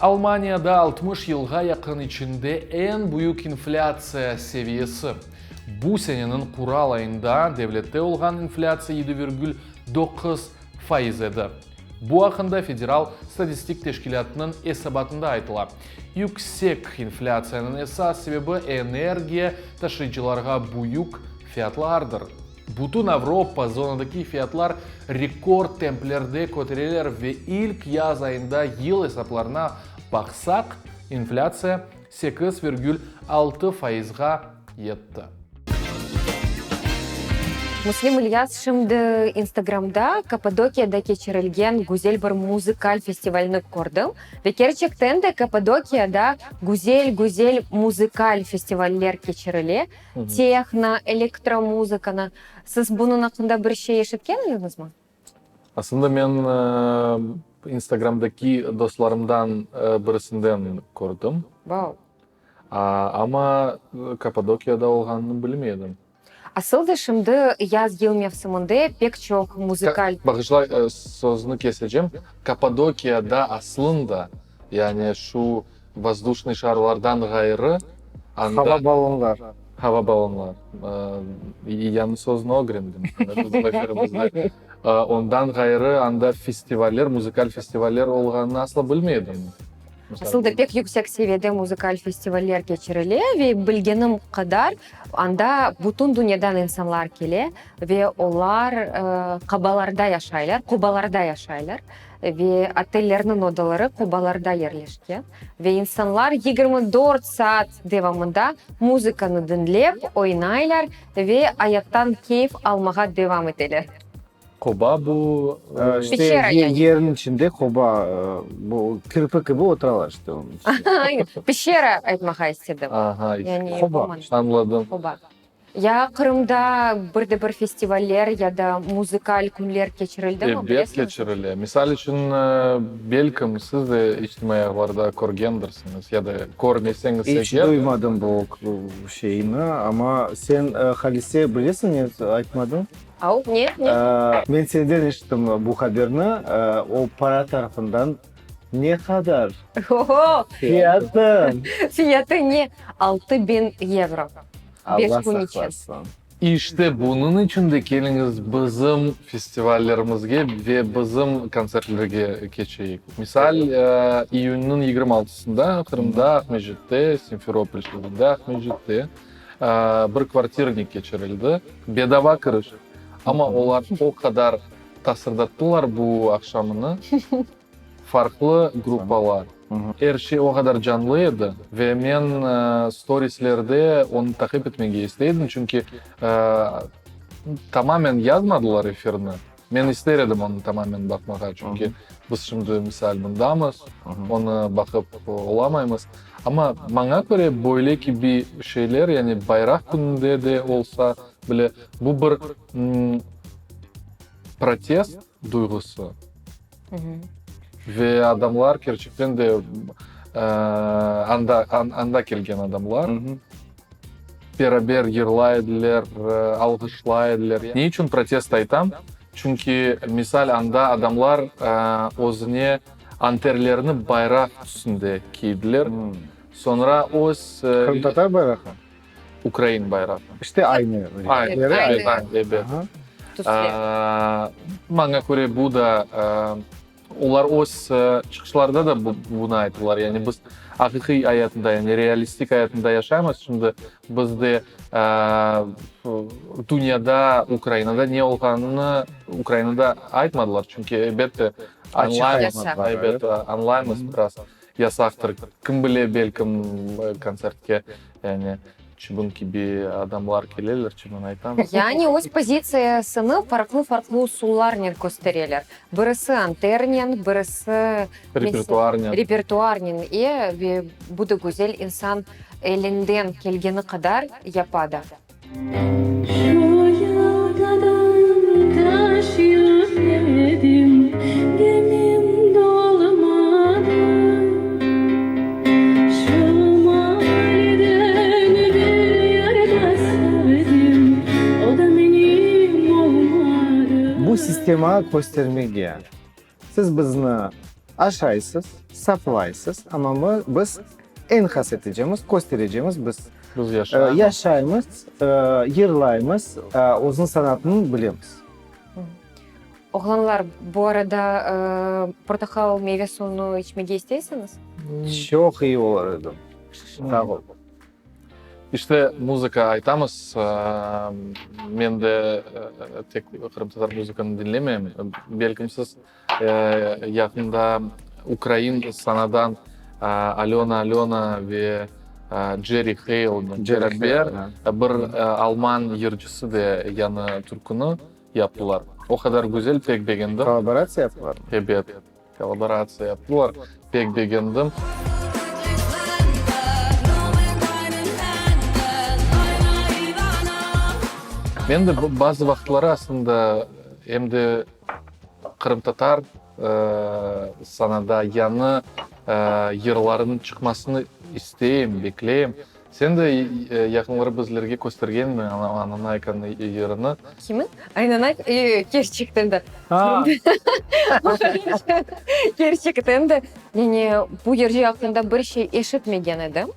Almaniyada 60 yılğa yaqın içinde eñ büyük inflâtsiya seviyesi. Bu seneniñ qural ayında devlette olğan inflâtsiya 7,9 faiz edi. Bu aqqında Federal statistik teşkilâtınıñ esabatında aytıla. Yüksek inflâtsiyanıñ esas sebebi energiya taşıyıcılarğa büyük fiyatlardır. Bütün Avropa zonadaki fiyatlar rekord templerde kötereler ve ilk yaz ayında yıl esaplarına baqsaq, inflâtsiya 8,6 faizğa yetti. Müslim İlyas şimdi Instagramda Kappadokiyada keçirilgen güzel bir muzıkal festivalni kördim. Ve kerçekten de Kappadokiyada güzel-güzel muzıkal festivaller keçirile, tehno, elektromuzıkanı. Siz bunıñ aqqında bir şey eşitken ediñizmi? Aslında men Instagramdaki dostlarımdan birisinden kördim. Vau! Amma Kappadokiyada olğanını bilmey edim. Asıl da şimdi yaz yıl mevsiminde pek çoq muzıkal. Bağışla, sözni kesecem. Kappadokiyada aslında, yani şu vozduşnıy şarlardan ğayrı, anda. Hava ballonlar. Hava ballonlar. Yañı sözni ögrendim bizim efirimizde. Ondan ğayrı anda festivaller, muzıkal festivaller olğanını asla bilmey edim. Asıl da pek yüksek seviyede muzıkal festivaller keçirile ve bilgenim qadar anda bütün dünyadan insanlar kele ve olar qabalarda yaşaylar, qobalarda yaşaylar ve otellerniñ odaları qobalarda yerleşken ve insanlar 24 saat devamında muzıkanı diñlep, oynaylar ve ayattan keyf almağa devam eteler. Qoba bu... İşte Peçera yani. Yerniñ içinde qoba, bu kirpi kibi oturalar işte onıñ içinde. Peçera aytmağa istedim. Aha, Yani Qoba. Añladım. Qoba. Ya Qırımda bir de bir festivaller ya da muzıkal künler keçirildi mi, Ebet bilesiñizmi? keçirile. Misal içün, belkim siz de içtimaiy ağlarda körgendirsiñiz ya da körmeseñiz İç eger. duymadım bu şeyni, amma sen, Halise, bilesiñ, ne aytmadıñ? Au, ne, ne? Men senden eşittim bu haberni, o para tarafından ne qadar? Oho! Fiyatı? Fiyatı ne? 6000 yevro. Beş Allah kün içün. saqlasın. İşte bunıñ içün de keliñiz bizim festivallerimizge ve bizim kontsertlerge keçeyik. Misal, iyünniñ 26-sında Qırımda, Aqmescitte, Simferopol şeerinde, Aqmescitte, bir kvartirnik keçirildi. Bedava kiriş. Amma olar o qadar tasırdattılar bu aqşamını. Farqlı gruppalar. Er şey o qadar canlı edi ve men storislerde onı taqip etmege istey edim, çünki tamamen yazmadılar efirni. Men ister edim onı tamamen baqmağa, çünki biz şimdi, misal, mındamız, onı baqıp olamaymız. Amma maña köre, böyle kibi şeyler, yani bayraq kününde de olsa bile, bu bir protest duyğusı. Ve adamlar kerçekten de anda, anda kelgen adamlar beraber yırlay ediler, alğışlay ediler. Ne içün protest aytam? Çünki, misal, anda adamlar özüne anterlerini bayraq tüsünde kiydiler. Soñra öz... Qırımtatar bayrağı? Ukrain bayrağı. İşte aynı renkleri. Aynı. Ebet. Tüsler. Maña köre bu da, olar öz çıqışlarda da bunı ayttılar, yani biz aqiqiy ayatında, yani realistik ayatında yaşaymız, şimdi bizde dünyada, Ukrainada ne olğanını Ukrainada aytmadılar, çünki elbette añlaymız, ebet, añlaymız biraz. Yasaqtır. Kim bile, belkim, kontsertke, yani, çubun kibi adamlar keleler, çubun aytamız. Yani öz pozitsiyasını farqlı-farqlı usullarnen köstereler. Birisi anternen, birisi Repertuarnen. repertuarnen. E, ve bu da güzel, insan elinden kelgeni qadar yapa da. Bu sistema köstermege, siz bizni aşaysız, saplaysız, amma biz eñqas etecemiz, kösterecemiz, biz Biz yaşaymız. Yaşaymız, yırlaymız, özüniñ sanatını bilemiz. Oğlanlar, bu arada portaqal meyve suvunı içmege isteysiñiz? Çoq iyi olur edi. Sağ ol. İşte, muzıka aytamız. Men de tek qırımtatar muzıkanı diñlemeyim. Belkim siz Yaqında ukrain sanadan Alöna Alöna ve Jerry Heylnen beraber bir alman yırcısı de yañı türküni yaptılar. O qadar güzel, pek begendim. Kollaboratsiya yaptılarmı? Ebet, kollaboratsiya yaptılar. Pek begendim. Men de bazı vaqıtları aslında em de Qırımtatar sanada yañı yırlarnıñ çıqmasını isteyim, bekleyim. Sen de yaqınları bizlerge köstergen ediñ Ananaykanıñ yırını. Kimin? Aynanayka? Kerçekten de. Kerçekten de. Yani bu yırcı aqqında bir şey eşitmegen edim.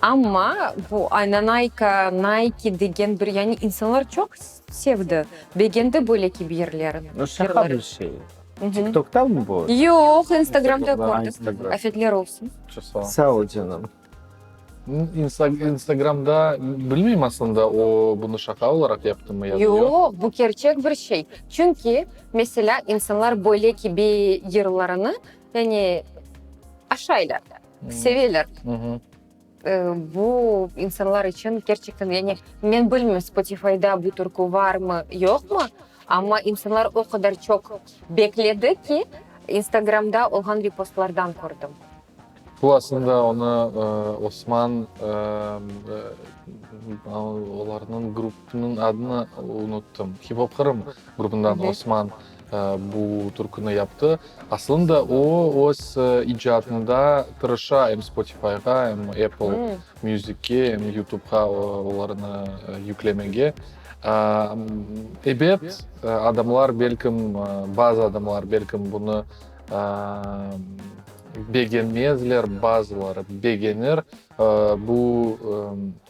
Amma bu Aynanayka, Nayki degen bir, yani insanlar çoq Sevdi, begendi böyle kibi yerlerini. No, şaqa bir şey. TikTokta mı bu? Yoq, Instagramda kördim. Afetler olsun. Çoq sağ ol. Sağ ol, canım. Instagramda, bilmeyim aslında, o bunı şaqa olaraq yaptımı ya da yoq. Yoq, bu kerçek bir şey. Çünki, meselâ, insanlar böyle kibi yırlarını, yani, aşaylar, seveler. Bu insanlar içün kerçekten, yani men bilmeyim, Spotifyda bu türkü varmı, yoqmı, amma insanlar o qadar çoq bekledi ki, Instagramda olğan repostlardan kördim. Bu aslında onı Osman, olarnıñ grupnıñ adını unuttım, Hip Hop Qırım grubundan Osman bu türküni yaptı. Aslında o, öz icadında tırışa, em Spotifyğa, em Apple Musicke, em YouTubeğa olarnı yüklemege. Ebet, adamlar belkim, bazı adamlar belkim bunı begenmezler, bazıları begenir. Bu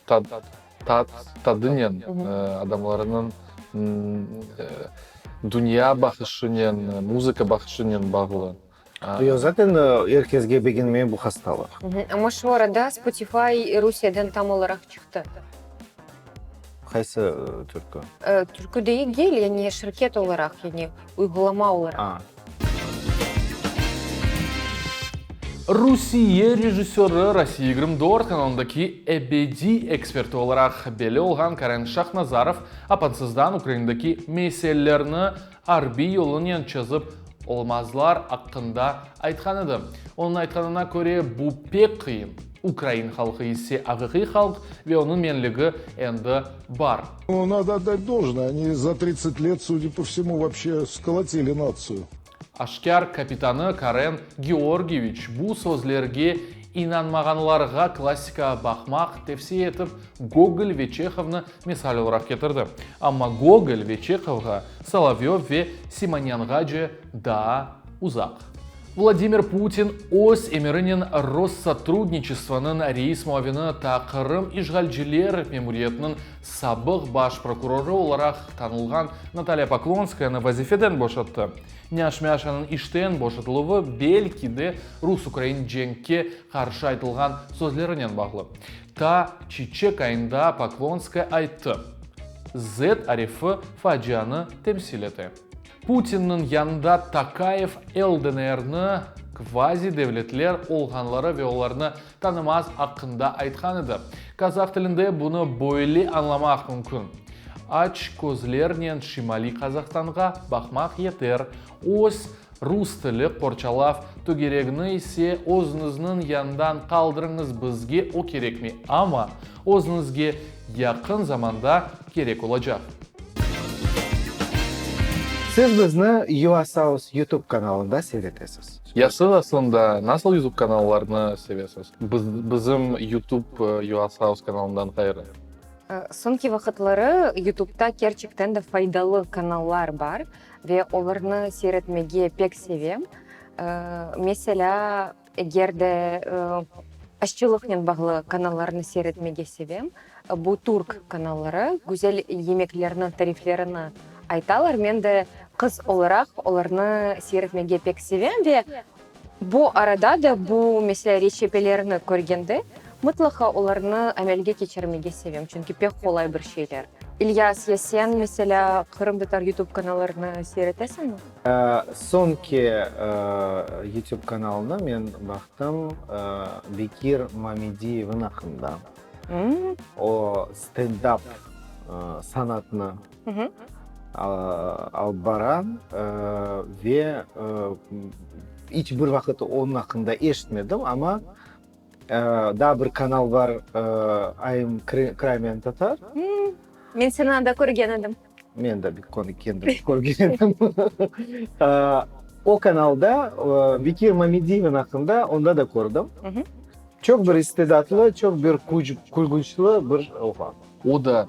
tat, tadınen, adamlarnıñ dünya baqışınen, muzıka baqışınen bağlı. Yoq, zaten er kesge begenmey bu hastalıq. Amma şu arada Spotify Rusiyeden tam olaraq çıqtı. Qaysı türkü? Türkü degil, yani şirket olaraq, yani uyğulama olaraq. Rusiye rejissörı, Rossiya 24 kanalındaki ebediy eksperti olaraq belli olğan Karen Şahnazarov apansızdan Ukrainadaki meselelerni arbiy yolunen çezip olmazlar aqqında aytqan edi. Onıñ aytqanına köre, bu pek qıyın, ukrain halqı ise aqiqiy halq ve onıñ menligi endi bar. Nado otdat dolžnoe, oni za tridtsat let, sudya po vsemu, voobşe skolotili natsiyu. Aşkâr kapitanı Karen Georgiyeviç bu sözlerge inanmağanlarğa klassikağa baqmaq tevsiye etip, Gogol ve Çehovnı misal olaraq ketirdi. Amma Gogol ve Çehovğa Solovyov ve Simonyanğace daa uzaq. Vladimir Putin öz emirinen Rossotrudniçestvonıñ reis muavini ta Qırım işğalciler memuriyetiniñ sabıq baş prokurorı olaraq tanılğan Natalya Poklonskayanı vazifeden boşattı. Nyaş-Myaşanıñ işten boşatıluvı belki de rus-ukrain cenkke qarşı aytılğan sözlerinen bağlı. Ta çiçek ayında Poklonskaya ayttı, Z arifi facianı temsil ete. Putinniñ yanında Tokayev LDNR-ni kvazi-devletler olğanları ve olarnı tanımaz aqqında aytqan edi. Kazah tilinde bunı böyle añlamaq mümkün, Aç közlernen Şimaliy Qazahstanğa baqmaq yeter, öz rus tili qorçalav tögeregini ise özüñizniñ yandan qaldırıñız, bizge o kerekmey, amma özüñizge yaqın zamanda kerek olacaq. Siz bizni Yuasaus YouTube kanalında seyretesiz. Ya siz aslında nasıl YouTube kanallarnı sevesiz? Biz, bizim YouTube Yuasaus kanalından ğayrı. Soñki vaqıtları YouTubeta kerçekten de faydalı kanallar bar ve olarnı seyretmege pek sevem. Meselâ, Eger de aşçılıqnen bağlı kanallarnı seyretmege sevem. Bu türk kanalları, güzel yemeklerniñ tariflerini aytalar. Men de qız olaraq olarnı seyretmege pek sevem ve bu arada da bu, meselâ, reçepelerni körgende, mıtlaqa olarnı amelge keçirmege sevem, çünki pek qolay bir şeyler. İlyas, ya sen, meselâ, qırımtatar YouTube kanallarını seyretesiñmi? Soñki YouTube kanalını men baqtım, Bekir Mamediyevniñ aqqında. O, stendap sanatını alıp bara ve iç bir vaqıt onıñ aqqında eşitmedim, amma daa bir kanal bar, I am Crimean Tatar. Men seni anda körgen edim. Men de bir kendim körgen edim. O kanalda Bekir Mamediyevniñ aqqında onda da kördim. Çoq bir istidatlı, çoq bir külgünçli bir oğlan. O da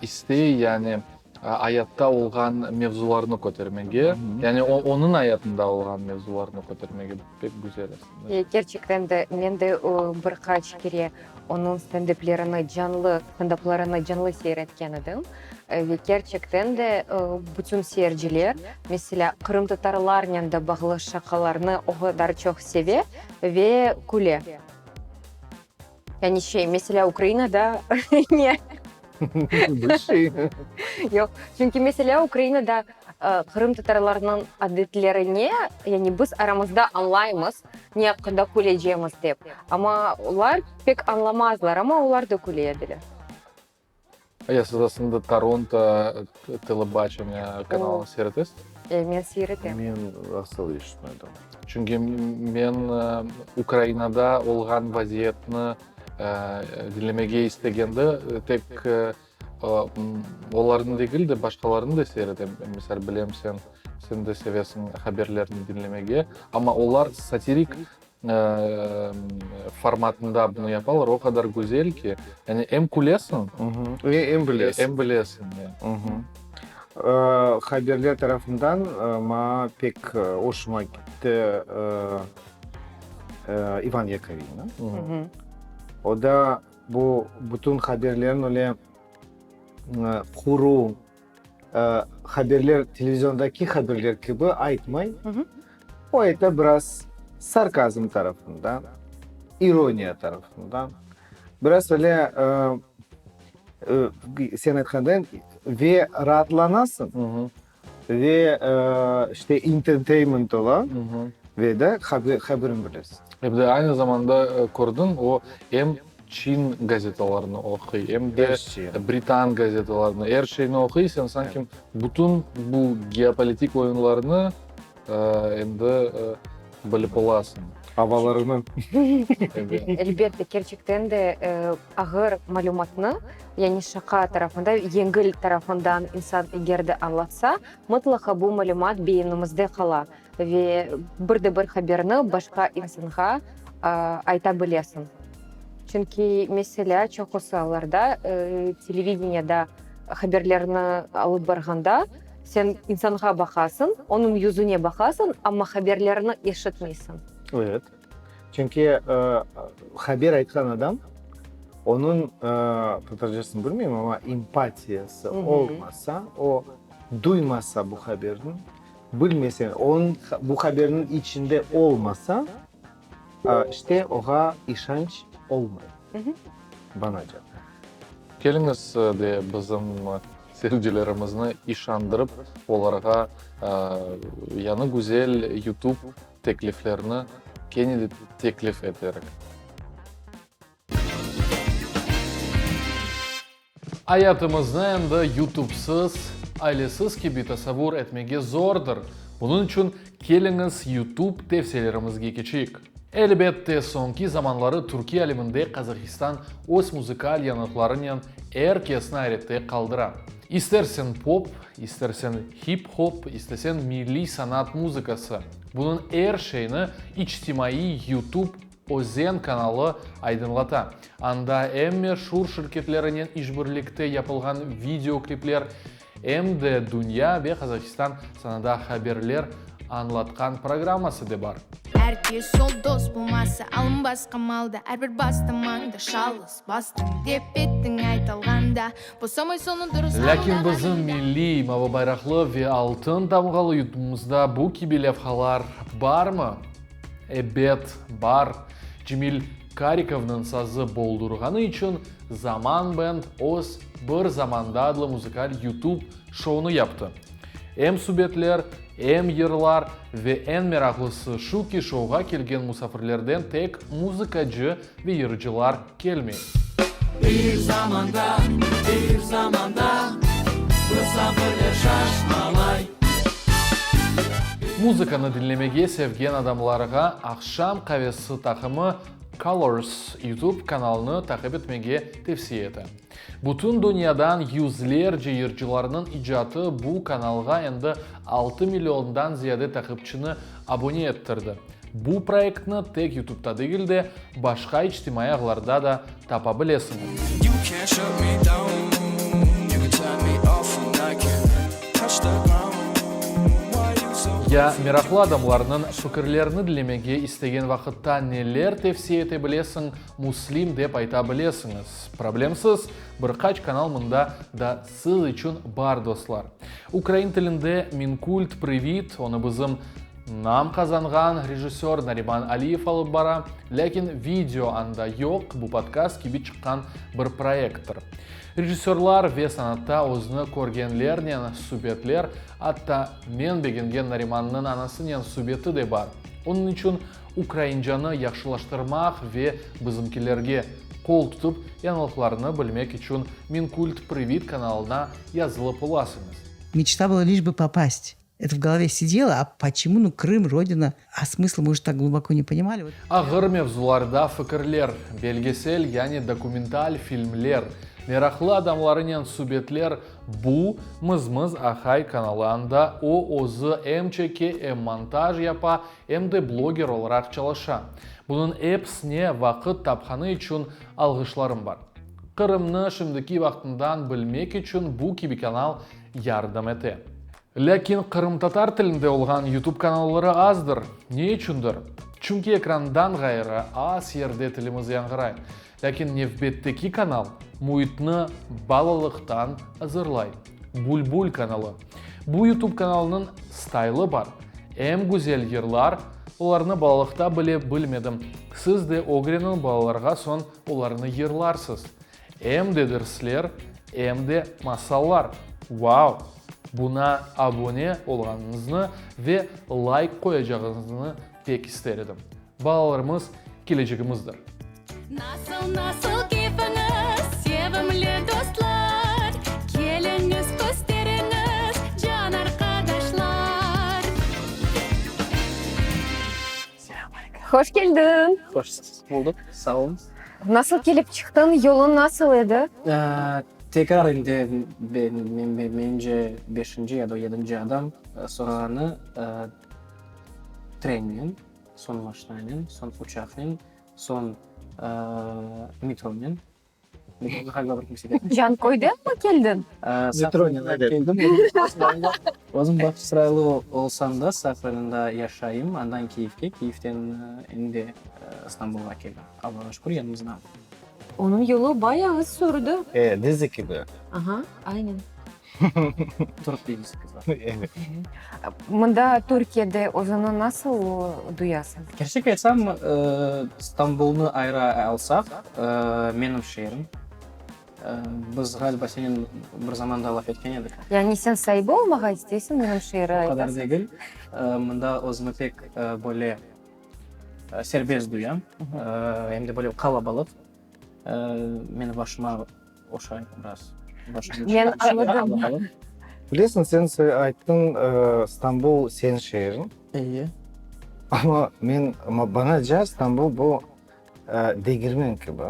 istey, yani ayatta olğan mevzularnı kötermege, yani onıñ ayatında olğan mevzularnı kötermege pek güzel aslında. Kerçekten de, men de bir qaç kere Onıñ stendeplerini canlı, stendaplarını canlı seyir etken edim. Ve kerçekten de bütün seyirciler, meselâ, qırımtatarlarnen de bağlı şaqalarnı o qadar çoq seve ve küle. Yani şey, meselâ, Ukrainada ne? Bir şey. Yoq, çünki meselâ, Ukrainada qırımtatarlarnıñ adetlerine, yani biz aramızda añlaymız, ne aqqında külecemiz dep. Amma olar pek añlamazlar, amma olar da küle ediler. Ya siz aslında Toronto telebaçeniya kanalını seyretesiz? Men seyretem. Men asıl eşitmedim. Çünki men Ukrainada olğan vaziyetni diñlemege istegende tek olarnı degil de, başqalarını da seyretem. Misal, bilem, sen, sen de sevesiñ haberlerni diñlemege. Amma olar satirik formatında bunı yapalar, o qadar güzel ki, yani em külesiñ, Ve em bilesiñ. Em bilesiñ, Haberler tarafından maña pek hoşuma gitti İvan Yakovina. O da bu bütün haberlerni öyle quru haberler, televiziondaki haberler kibi aytmay. O ayta biraz sarkazm tarafından, ironiya tarafından, biraz öyle sen aytqanday ve raatlanasıñ, ve işte entertainment ola, ve de haberin bilesiñ. Em de aynı zamanda kördiñ, o em Çin gazetalarını oquy, em de britan gazetalarını, er şeyni oquy, sen sanki bütün bu geopolitik oyunlarnı endi bilip olasıñ. Avalarını. Elbette, kerçekten de ağır malümatnı, yani şaqa tarafında, yengil tarafından insan eger de añlatsa, mıtlaqa bu malümat beyinimizde qala ve bir de bir haberni başqa insanğa ayta bilesiñ. Çünki, meselâ, çoqusı allarda televideniyada haberlerni alıp barğanda. Sen insanğa baqasıñ, onıñ yüzüne baqasıñ, amma haberlerini eşitmeysiñ. Evet. Çünki haber aytqan adam, onıñ, tatarcasını bilmeyim, amma empatiyası olmasa, o duymasa bu haberni, bilmese, onıñ bu haberniñ içinde olmasa, işte oğa işanç olmay, banaca. Keliñiz de bizim seyircilerimizni işandırıp, olarğa yañı güzel YouTube tekliflerni kene de teklif eterik. Ayatımıznı endi YouTubesız, ailesiz kibi tasavvur etmege zordır. Bunıñ içün keliñiz YouTube tevsiyelerimizge keçeyik. Elbette, soñki zamanları türkiy aleminde Qazahistan öz muzıkal yañılıqlarınen er kesni ayrette qaldıra. İstersen pop, istersen hip-hop, istesen milliy sanat muzıkası, bunıñ er şeyni içtimaiy YouTube Özen kanalı aydınlata. Anda em meşur şirketlerinen işbirlikte yapılğan video klipler, em de dünya ve Qazahistan sanada haberler añlatqan programması de bar. Er kes yol dos bolmasa, alınbas qamalda, Er bir bastamañda şalıs bastıñ, dep ettiñ aytalğanda, Bosamay soñu durıs Lâkin aldağa bizim miyda. milliy, mavı bayraqlı ve altın tamğalı yutubımızda bu kibi levhalar barmı? Ebet, bar. Cemil Karikovnıñ sazı boldurğanı içün Zaman Band öz Bir zamanda adlı muzıkal YouTube şounı yaptı. Em subetler, em yırlar ve eñ meraqlısı şu ki, şouğa kelgen musafirlerden tek muzıkacı ve yırcılar kelmey. Bir zamanda, bir zamanda, mısafirler şaşmalay. Muzıkanı diñlemege sevgen adamlarğa Aqşam qavesi taqımı Colors YouTube kanalını taqip etmege tevsiye ete. Bütün dünyadan yüzlerce yırcılarnıñ icatı bu kanalğa endi 6 milliondan ziyade taqipçini abone ettirdi. Bu proyektni tek YouTubeta degil de, başqa içtimaiy ağlarda da tapa bilesiñiz. Ya meraqlı adamlarnıñ fikirlerini diñlemege istegen vaqıtta neler tevsiye ete bilesiñ, Muslim dep ayta bilesiñiz. Problemsiz, bir qaç kanal mında da siz içün bar, dostlar. Ukrain tilinde Minkult prıvit, onı bizim Nam qazanğan rejissör Nariman Aliyev alıp bara, lâkin video anda yoq, bu podkast kibi çıqqan bir proyekttir. Rejissörlar ve sanatta özüni körgenlernen subetler, atta men begengen Narimannıñ anasınen subeti de bar. Onıñ içün ukraincanı yahşılaştırmaq ve bizimkilerge qol tutıp yañılıqlarnı bilmek içün Minkult Prıvit kanalına yazılıp olasıñız. Мечта была лишь бы попасть. Это в голове сидело, а почему, ну, Крым, родина, а смысла мы уже так глубоко не понимали. Ağır mevzularda fikirler, belgesel yani dokumental filmler, meraqlı adamlarınen subetler bu, Mızmız ahay kanalı anda o özü em çeke, em montaj yapa, em de bloger olaraq çalışa. Bunıñ episine vaqıt tapqanı içün alğışlarım bar. Qırımnı şimdiki vaqtından bilmek içün bu kibi kanal yardım ete. Lâkin qırımtatar tilinde olğan YouTube kanalları azdır. Ne içündir? Çünki ekrandan ğayrı az yerde tilimiz yañğıray. Lâkin nevbetteki kanal müitni balalıqtan azırlay. Bülbül kanalı. Bu YouTube kanalınıñ staylı bar. Em güzel yırlar, olarnı balalıqta bile bilmedim. Siz de ögreniñ balalarğa soñ olarnı yırlarsız. Em de dersler, em de masallar. Vau! Buna abone olğanıñıznı ve layk qoyacağıñıznı pek ister edim. Balalarımız, kelecegimizdir. Nasıl, nasıl keyfiñiz, sevimli dostlar? Keliñiz, kösteriñiz, can arqadaşlar! Hoş keldiñ! Hoş buldıq, sağ oluñız. Nasıl kelip çıqtıñ, yoluñ nasıl edi? Tekrar endi mence beşinci ya da yedinci adam sorağanı trennen, soñ maşinanen, soñ uçaqnen, soñ metronen. Ğaliba bir kimseden. Canköydenmi keldiñ? Metronen keldim. Özüm Bağçasaraylı olsam da, Saq rayonında yaşayım. Andan Kiyevge, Kiyevden endi İstanbulğa keldim. Allağa şükür, yanımızda. Onıñ yolu bayağı sürdü. E, dizi kibi. Aha, aynen. Türk dizisi kibi. Evet. Mında Türkiyede özüni nasıl duyasıñ? Kerçek aytsam, İstanbulnı ayrı alsaq, menim şeerim. Biz, ğaliba, senen bir zamanda laf etken edik. Yani sen saibi olmağa isteysiñ menim şeeri O qadar aytasıñ? degil. Mında özümi pek böyle serbest duyam. Em de böyle qalabalıq. Meni başıma oşay biraz. Men añladım. Bilesiñ, sen ayttıñ, İstanbul señ şeeriñ. Eyi. Amma men, banaca İstanbul bu degirmen kibi.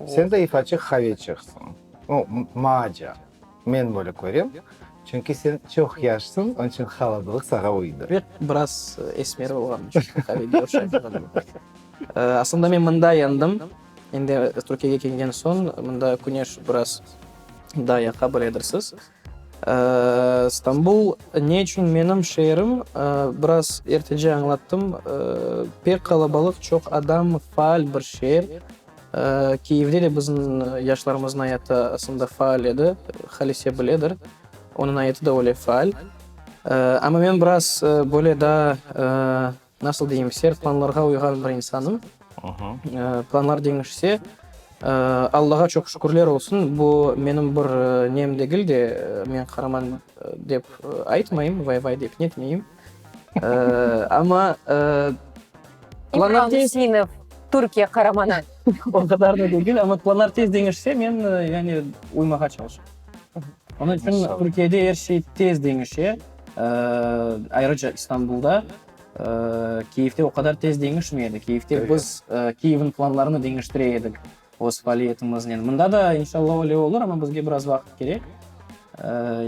Sen de ifaçı haveçiqsıñ. O, maaca. Men böyle körem. Çünki sen çoq yaşsıñ, onıñ içün qalabalıq saña uydı. Ve biraz esmer olğanım içün qavege oşayım ğaliba. Aslında men mında yandım. Endi Türkiyege kelgen soñ mında küneş biraz daa yaqa, biledirsiz. İstanbul ne içün menim şeerim, biraz ertece añlattım, pek qalabalıq, çoq adam, faal bir şeer. Kiyevde de bizim yaşlarımıznıñ ayatı aslında faal edi, Halise biledir, onıñ ayatı da öyle faal. Amma men biraz böyle daa, Nasıl deyim, sert planlarğa uyğan bir insanım. Planlar deñişse, Allağa çoq şükürler olsun, bu menim bir nem degil de, men qaraman dep aytmayım, vay-vay dep netmeyim. Amma planlar tez... İmran Useinov, Türkiye qaramanı. O qadar da degil, amma planlar tez deñişse, men yani uymağa çalışam. Onıñ içün Türkiyede er şey tez deñişe, ayrıca İstanbulda. Kiyevde o qadar tez deñişmey edi. Kiyevde biz Kiyevniñ planlarını deñiştire edik öz faaliyetimiznen. Mında da, inşallah, öyle olur, amma bizge biraz vaqıt kerek.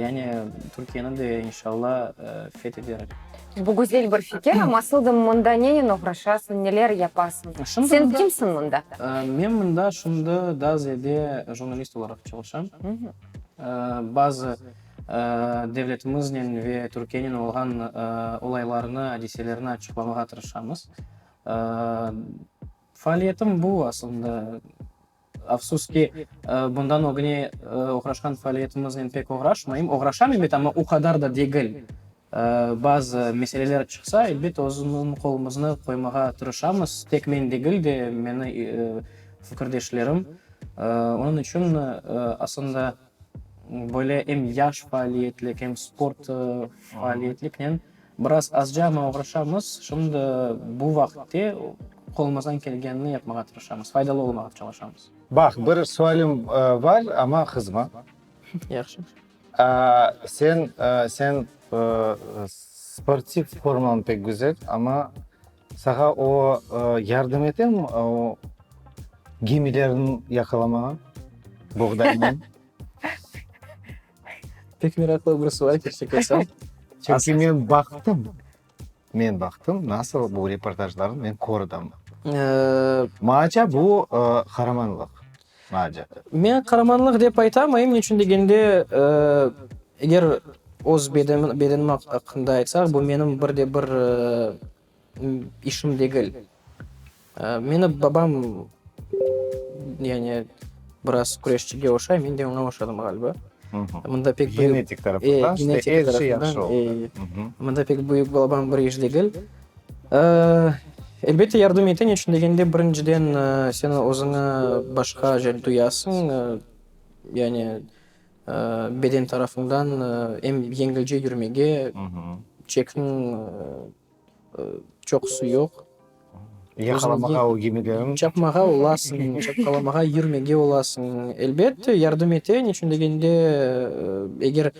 Yani Türkiyeni de, inşallah, feth ederik. Bu güzel bir fikir, amma asıl da mında nenen oğraşasıñ, neler yapasıñ? Sen kimsiñ mında? Men mında şimdi daa ziyade jurnalist olaraq çalışam. Bazı Devletimiznen ve Türkiyenen olğan olaylarnı, adiselerni açıqlamağa tırışamız. Faaliyetim bu aslında. Afsus ki, bundan ögüne oğraşqan faaliyetimiznen pek oğraşmayım. Oğraşam, elbet, amma o qadar da degil. Bazı meseleler çıqsa, elbet, özümizniñ qolumıznı qoymağa tırışamız. Tek men degil de, meni fikirdeşlerim. Onıñ içün, aslında, Böyle em yaş faaliyetlik, em sport faaliyetliknen biraz azca amma oğraşamız. Şimdi bu vaqıtte qolumızdan kelgenini yapmağa tırışamız, faydalı olmağa çalışamız. Baq, bir sualim bar, amma qızma. Yahşı. Sen, sen sportiv formañ pek güzel, amma saña o yardım etemi, o gemilerni yaqalamağa? Boğdaynen. Pek meraqlı bir sual, kerçek aytsam. Çünki men baqtım, men baqtım, nasıl bu reportajlarnı men kördim. Maaca bu qaramanlıq, maaca. Men qaramanlıq dep aytamayım, ne içün degende, eger öz bedenim aqqında aytsaq, bu menim bir de bir işim degil. Meni babam, yani, biraz küreşçige oşay, men de oña oşadım ğaliba. Mında pek büyük... Genetik tarafından, işte, er şey yahşı oldı. Mında pek büyük balaban bir iş degil. Elbette, yardım ete, ne içün degende, birinciden, sen özüñi başqaca duyasıñ, yani, beden tarafıñdan em yengilce yürmege, çekiñ Çoqusı yoq. Yaqalamağa o gemilerin. Çapmağa olasıñ, çapqalamağa, yürmege olasıñ. Elbette, yardım ete, niçün degende, eger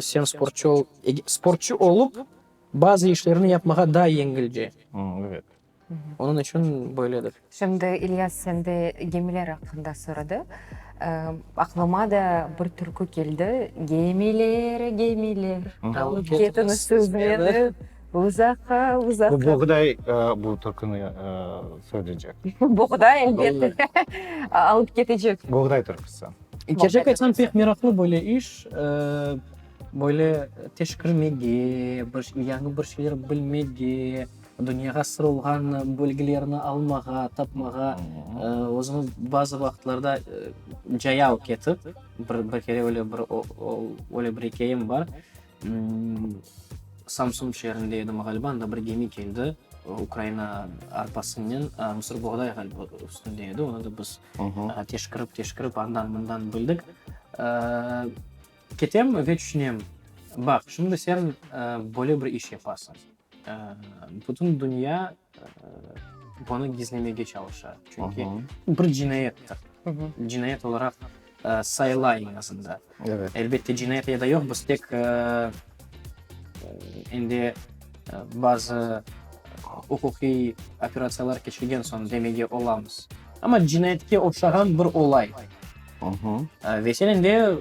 sen sportçu ol, sportçu olıp, bazı işlerni yapmağa daa yengilce. Evet. Onıñ içün böyledir. Şimdi İlyas sende gemiler aqqında soradı. Aqlıma da bir türkü keldi, Gemiler, gemiler, alıp ketiñiz siz meni. Uzaqqa, uzaqqa. Bu boğday bu türküni söyleycek. Boğday, elbette, alıp ketecek. Boğday türküsi. Kerçek aytsam, pek meraqlı böyle iş, böyle teşkirmege, bir yañı bir şeyler bilmege, dünyağa sır olğan bilgilerni almağa, tapmağa, özüñiz bazı vaqıtlarda cayav ketip, bir bir kere öyle bir öyle bir ikâyem bar, Samsun şeerinde edim ğaliba, anda bir gemi keldi, Ukraina arpasınen, mısırboğday ğaliba üstünde edi, onı da biz teşkirip, teşkirip andan-mından bildik. Ketem ve tüşünem, baq, şimdi sen böyle bir iş yapasıñ, bütün dünya bunı gizlemege çalışa, çünki bir cinayettir, cinayet olaraq sayıla eñ azında. Evet. Elbette, cinayet ya da yoq, biz tek endi bazı uquqiy operatsiyalar keçirgen soñ demege olamız. Amma cinayetke oşağan bir olay. Ve sen endi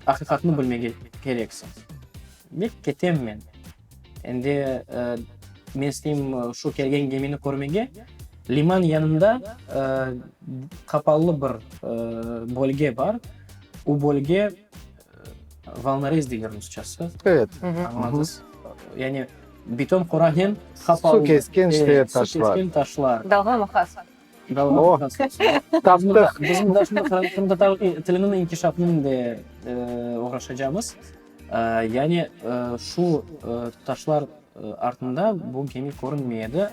aqiqatnı bilmege kereksiñ. Ve ketem men. Endi men isteyim şu kelgen gemini körmege. Liman yanında qapalı bir bölge bar. O bölge volnorez deyler rusçası. Evet. Añladız? Yani beton qoranen qapalı. Su kesken işte taşlar. Su kesken taşlar. Dalğa maqas. Dalğa maqas. Taptıq. Bizim qırımtatar tiliniñ inkişafınen de oğraşacağımız. Yani şu taşlar artında bu gemi körünmey edi.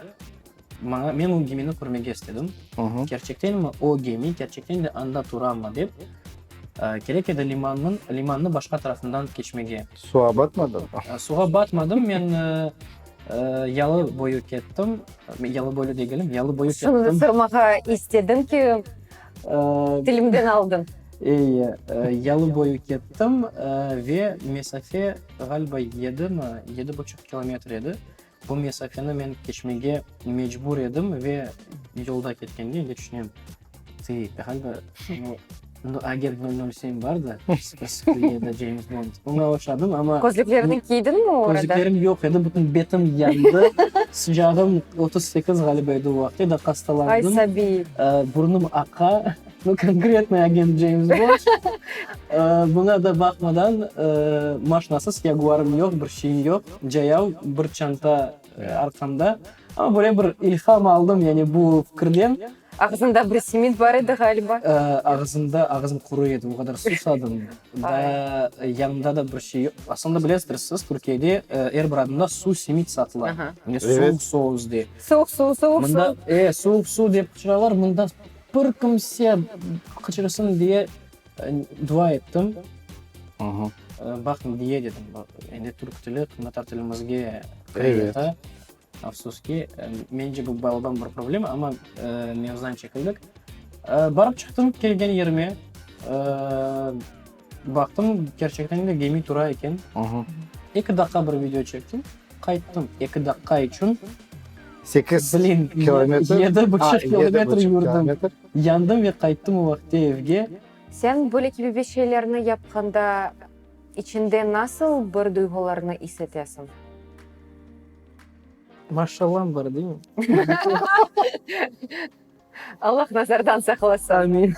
Maña, men o gemini körmege istedim. Kerçektenmi o gemi, kerçekten de anda turamı dep. Kerek edi limannıñ, limannı başqa tarafından keçmege. Suğa batmadıñmı? Suğa batmadım. Men yalı boyu kettim. Yalı boyu degilim, yalı boyu kettim. Şunı sormağa istedim ki, tilimden aldıñ. Eyi, yalı boyu kettim ve mesafe ğaliba yedimi, yedi buçuq kilometr edi. Bu mesafeni men keçmege mecbur edim ve yolda ketkende endi tüşünem, Tı, ğaliba, nu, agent nol nol sem bar da, sıfır sıfır yedi, Ceyms Bond, oña oşadım, amma. Közlüklerini kiydiñmi o arada? Közlüklerim yoq edi, bütün betim yandı, sıcağım 38 ğaliba edi o vaqıt, da hastalandım. Ay, sabiy. Burnum aqa. Nu, konkretnıy agent Ceyms Bond. Buña da baqmadan, maşnasız, Yaguarım yoq, bir şeyim yoq, cayav, bir çanta arqamda. Amma böyle bir ilham aldım, yani bu fikirden. Ağzında bir simit bar edi ğaliba. Ağzımda, ağzım quru edi, o qadar susadım. Da yanımda da bir şey yoq. Aslında bilesizdir siz, Türkiyede er bir adımda su simit satıla. Suvuq soğuz de. Suvuq suv, suvuq suv. Mında, e, suvuq suv dep qıçıralar, mında bir kimse qıçırsın diye dua ettim. Baq, diye dedim, endi türk tili qırımtatar tilimizge kireyata. Afsus ki, mence bu balaban bir problema, amma mevzudan çekildik. Barıp çıqtım kelgen yerime, baqtım, kerçekten de gemi tura eken. Eki daqqa bir video çektim, qayttım. Eki daqqa içün 8 kilometr, yedi buçuq kilometr yürdim. Yandım ve qayttım o vaqıtte evge. Sen böyle kibi bir şeylerni yapqanda içinde nasıl bir duyğularnı is etesiñ? Maşallam bar, değil mi? Allah nazardan saqlasın. Amin.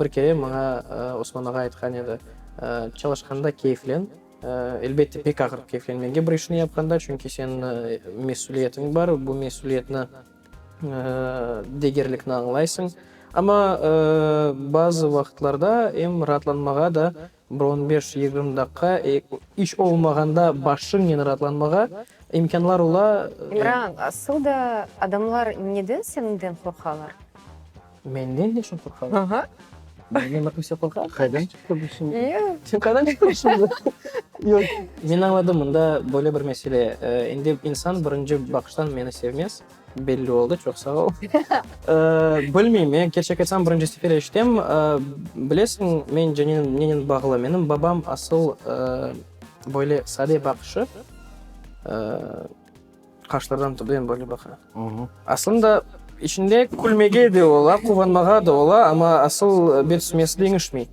Bir kere maña Osman ağa aytqan edi, çalışqanda keyflen, elbette pek ağır keyflenmege bir işni yapqanda, çünki seniñ mesüliyetiñ bar, bu mesüliyetni degerlikni añlaysıñ. Amma bazı vaqıtlarda em raatlanmağa da Bir on beş, 20 daqqa, iç olmağanda başıñnen raatlanmağa imkânlar ola. İmran, asıl da adamlar neden seninden qorqalar? Menden neçün qorqalar? Aha. Menden bir kimse qorqa? Qaydan çıqtı bu şimdi? Yoq. Sen qaydan çıqtı şimdi? Yoq. Men añladım, mında böyle bir mesele. Endi insan birinci baqıştan meni sevmez. Belli oldı, çoq sağ ol. Bilmeyim, men kerçek aytsam, birinci sefer eşitem. Bilesiñ, mence nenen bağlı? Menim babam asıl böyle sade baqışı, qaşlardan tübden böyle baqa. Aslında, içinde külmege de ola, quvanmağa da ola, amma asıl bet sümesi deñişmey.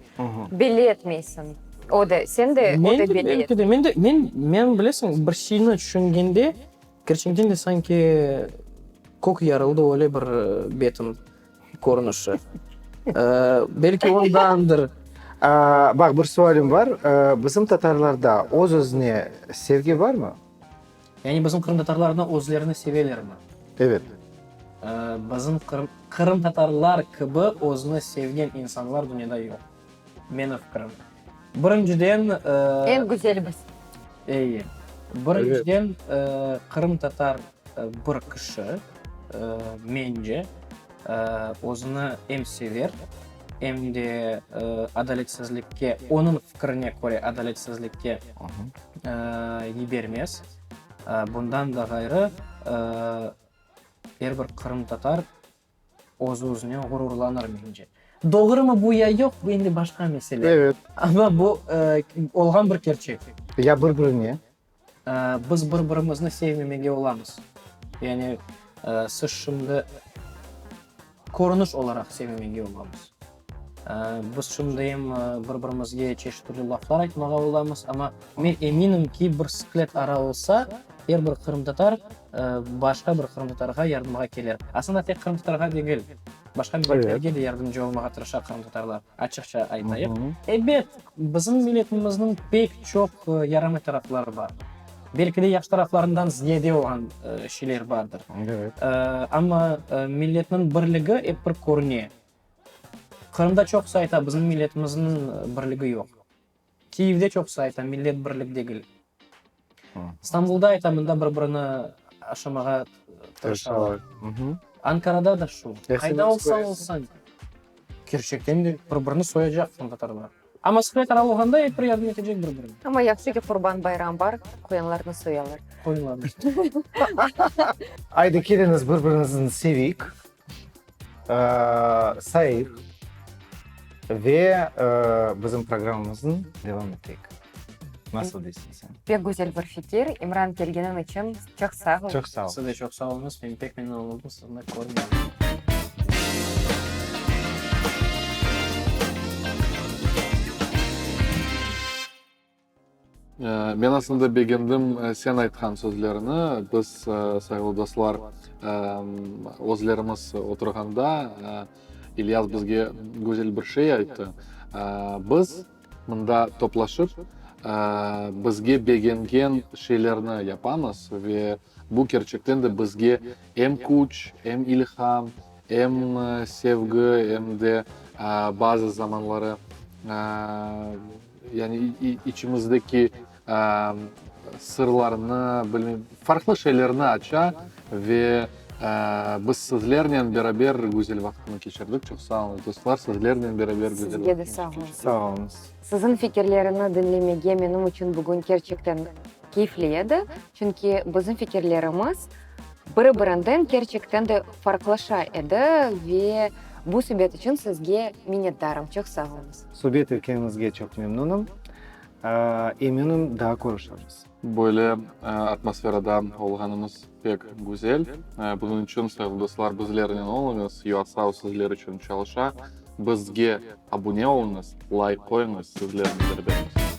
Belli etmeysiñ. O da, sen de, o da belli. Belki de, men de, men, men bilesiñ, bir şeyni tüşüngende, kerçekten de sanki kök yarıldı, öyle bir betim körünişi. Belki ondandır. Baq, bir sualim bar, bizim tatarlarda öz-özüne sevgi barmı? Yani bizim qırımtatarlarnı özlerini sevelermi? Evet. Bizim qırım, qırımtatarlar kibi özüni sevgen insanlar dünyada yoq. Menim fikrim. Birinciden... Eñ güzeli biz. Eyi. Birinciden, qırımtatar bir kişi, mence, özüni em sever, em de adaletsizlikke, onıñ fikrine köre adaletsizlikke yibermez. Bundan da ğayrı, er bir qırımtatar öz-özünen ğururlanır, mence. Doğrumı bu ya yoq, bu endi başqa mesele. Evet. Amma bu olğan bir kerçek. Ya bir-birine? Biz bir-birimizni sevmemege olamız. Yani siz şimdi körüniş olaraq sevmemege olamız. Biz şimdi em bir-birimizge çeşit türlü laflar aytmağa olamız, amma men eminim ki, bir sıqlet ara olsa, er bir qırımtatar başqa bir qırımtatarğa yardımğa keler. Aslında tek qırımtatarğa degil, başqa milletlerge de yardımcı olmağa tırışa qırımtatarlar, açıqça aytayıq. Ebet, bizim milletimizniñ pek çoq yaramay tarafları bar. Belki de yahşı taraflarından ziyade olğan şeyler bardır. Amma milletniñ birligi ep bir körüne. Qırımda çoqusı ayta, bizim milletimizniñ birligi yoq. Kiyevde çoqusı ayta, millet birlik degil. İstanbulda ayta, mında bir-birini aşamağa tırışalar. Ankarada da şu. Qayda olsa olsun, kerçekten de bir-birini soyacaq qırımtatarlar. Amma sıqlet ara olğanda ep bir yardım etecek bir-birine. Amma yahşı ki, Qurban bayram bar, qoyanlarnı soyalar. Qoyunlarnı. Aydı, keliñiz, bir-birimizni seveyik. Sayıq ve bizim programmamıznı devam eteyik. Nasıl deysiñ sen? Pek güzel bir fikir. İmran, kelgeniñ içün çoq sağ ol. Çoq sağ ol. Siz de çoq sağ oluñız. Men pek memnün oldum sizni körmege. Men aslında begendim sen aytqan sözlerini. Biz, sayğılı dostlar, özlerimiz oturğanda İlyas bizge güzel bir şey ayttı. Biz mında toplaşıp, bizge begengen şeylerni yapamız ve bu kerçekten de bizge em küç, em ilham, em sevgi, em de bazı zamanları Yani içimizdeki sırlarnı, bilmem, farqlı şeylerni aça ve biz sizlernen beraber güzel vaqıtnı keçirdik. Çoq sağ oluñız, dostlar, sizlernen beraber güzel Sizge de sağ oluñız. Sağ oluñız. Siziñ fikirlerini diñlemege menim içün bugün kerçekten keyfli edi, çünki bizim fikirlerimiz biri-birinden kerçekten de farqlaşa edi ve bu subet içün sizge minnetdarım. Çoq sağ oluñız. Subet etkenimizge çoq memnunım. Eminim, daa körüşürmiz. Böyle atmosferada olğanımız pek güzel. Bunıñ içün, sayğılı dostlar, bizlernen oluñız. UASAU sizler içün çalışa. Bizge abune oluñız, layk qoyuñız, sizlernen berabermiz.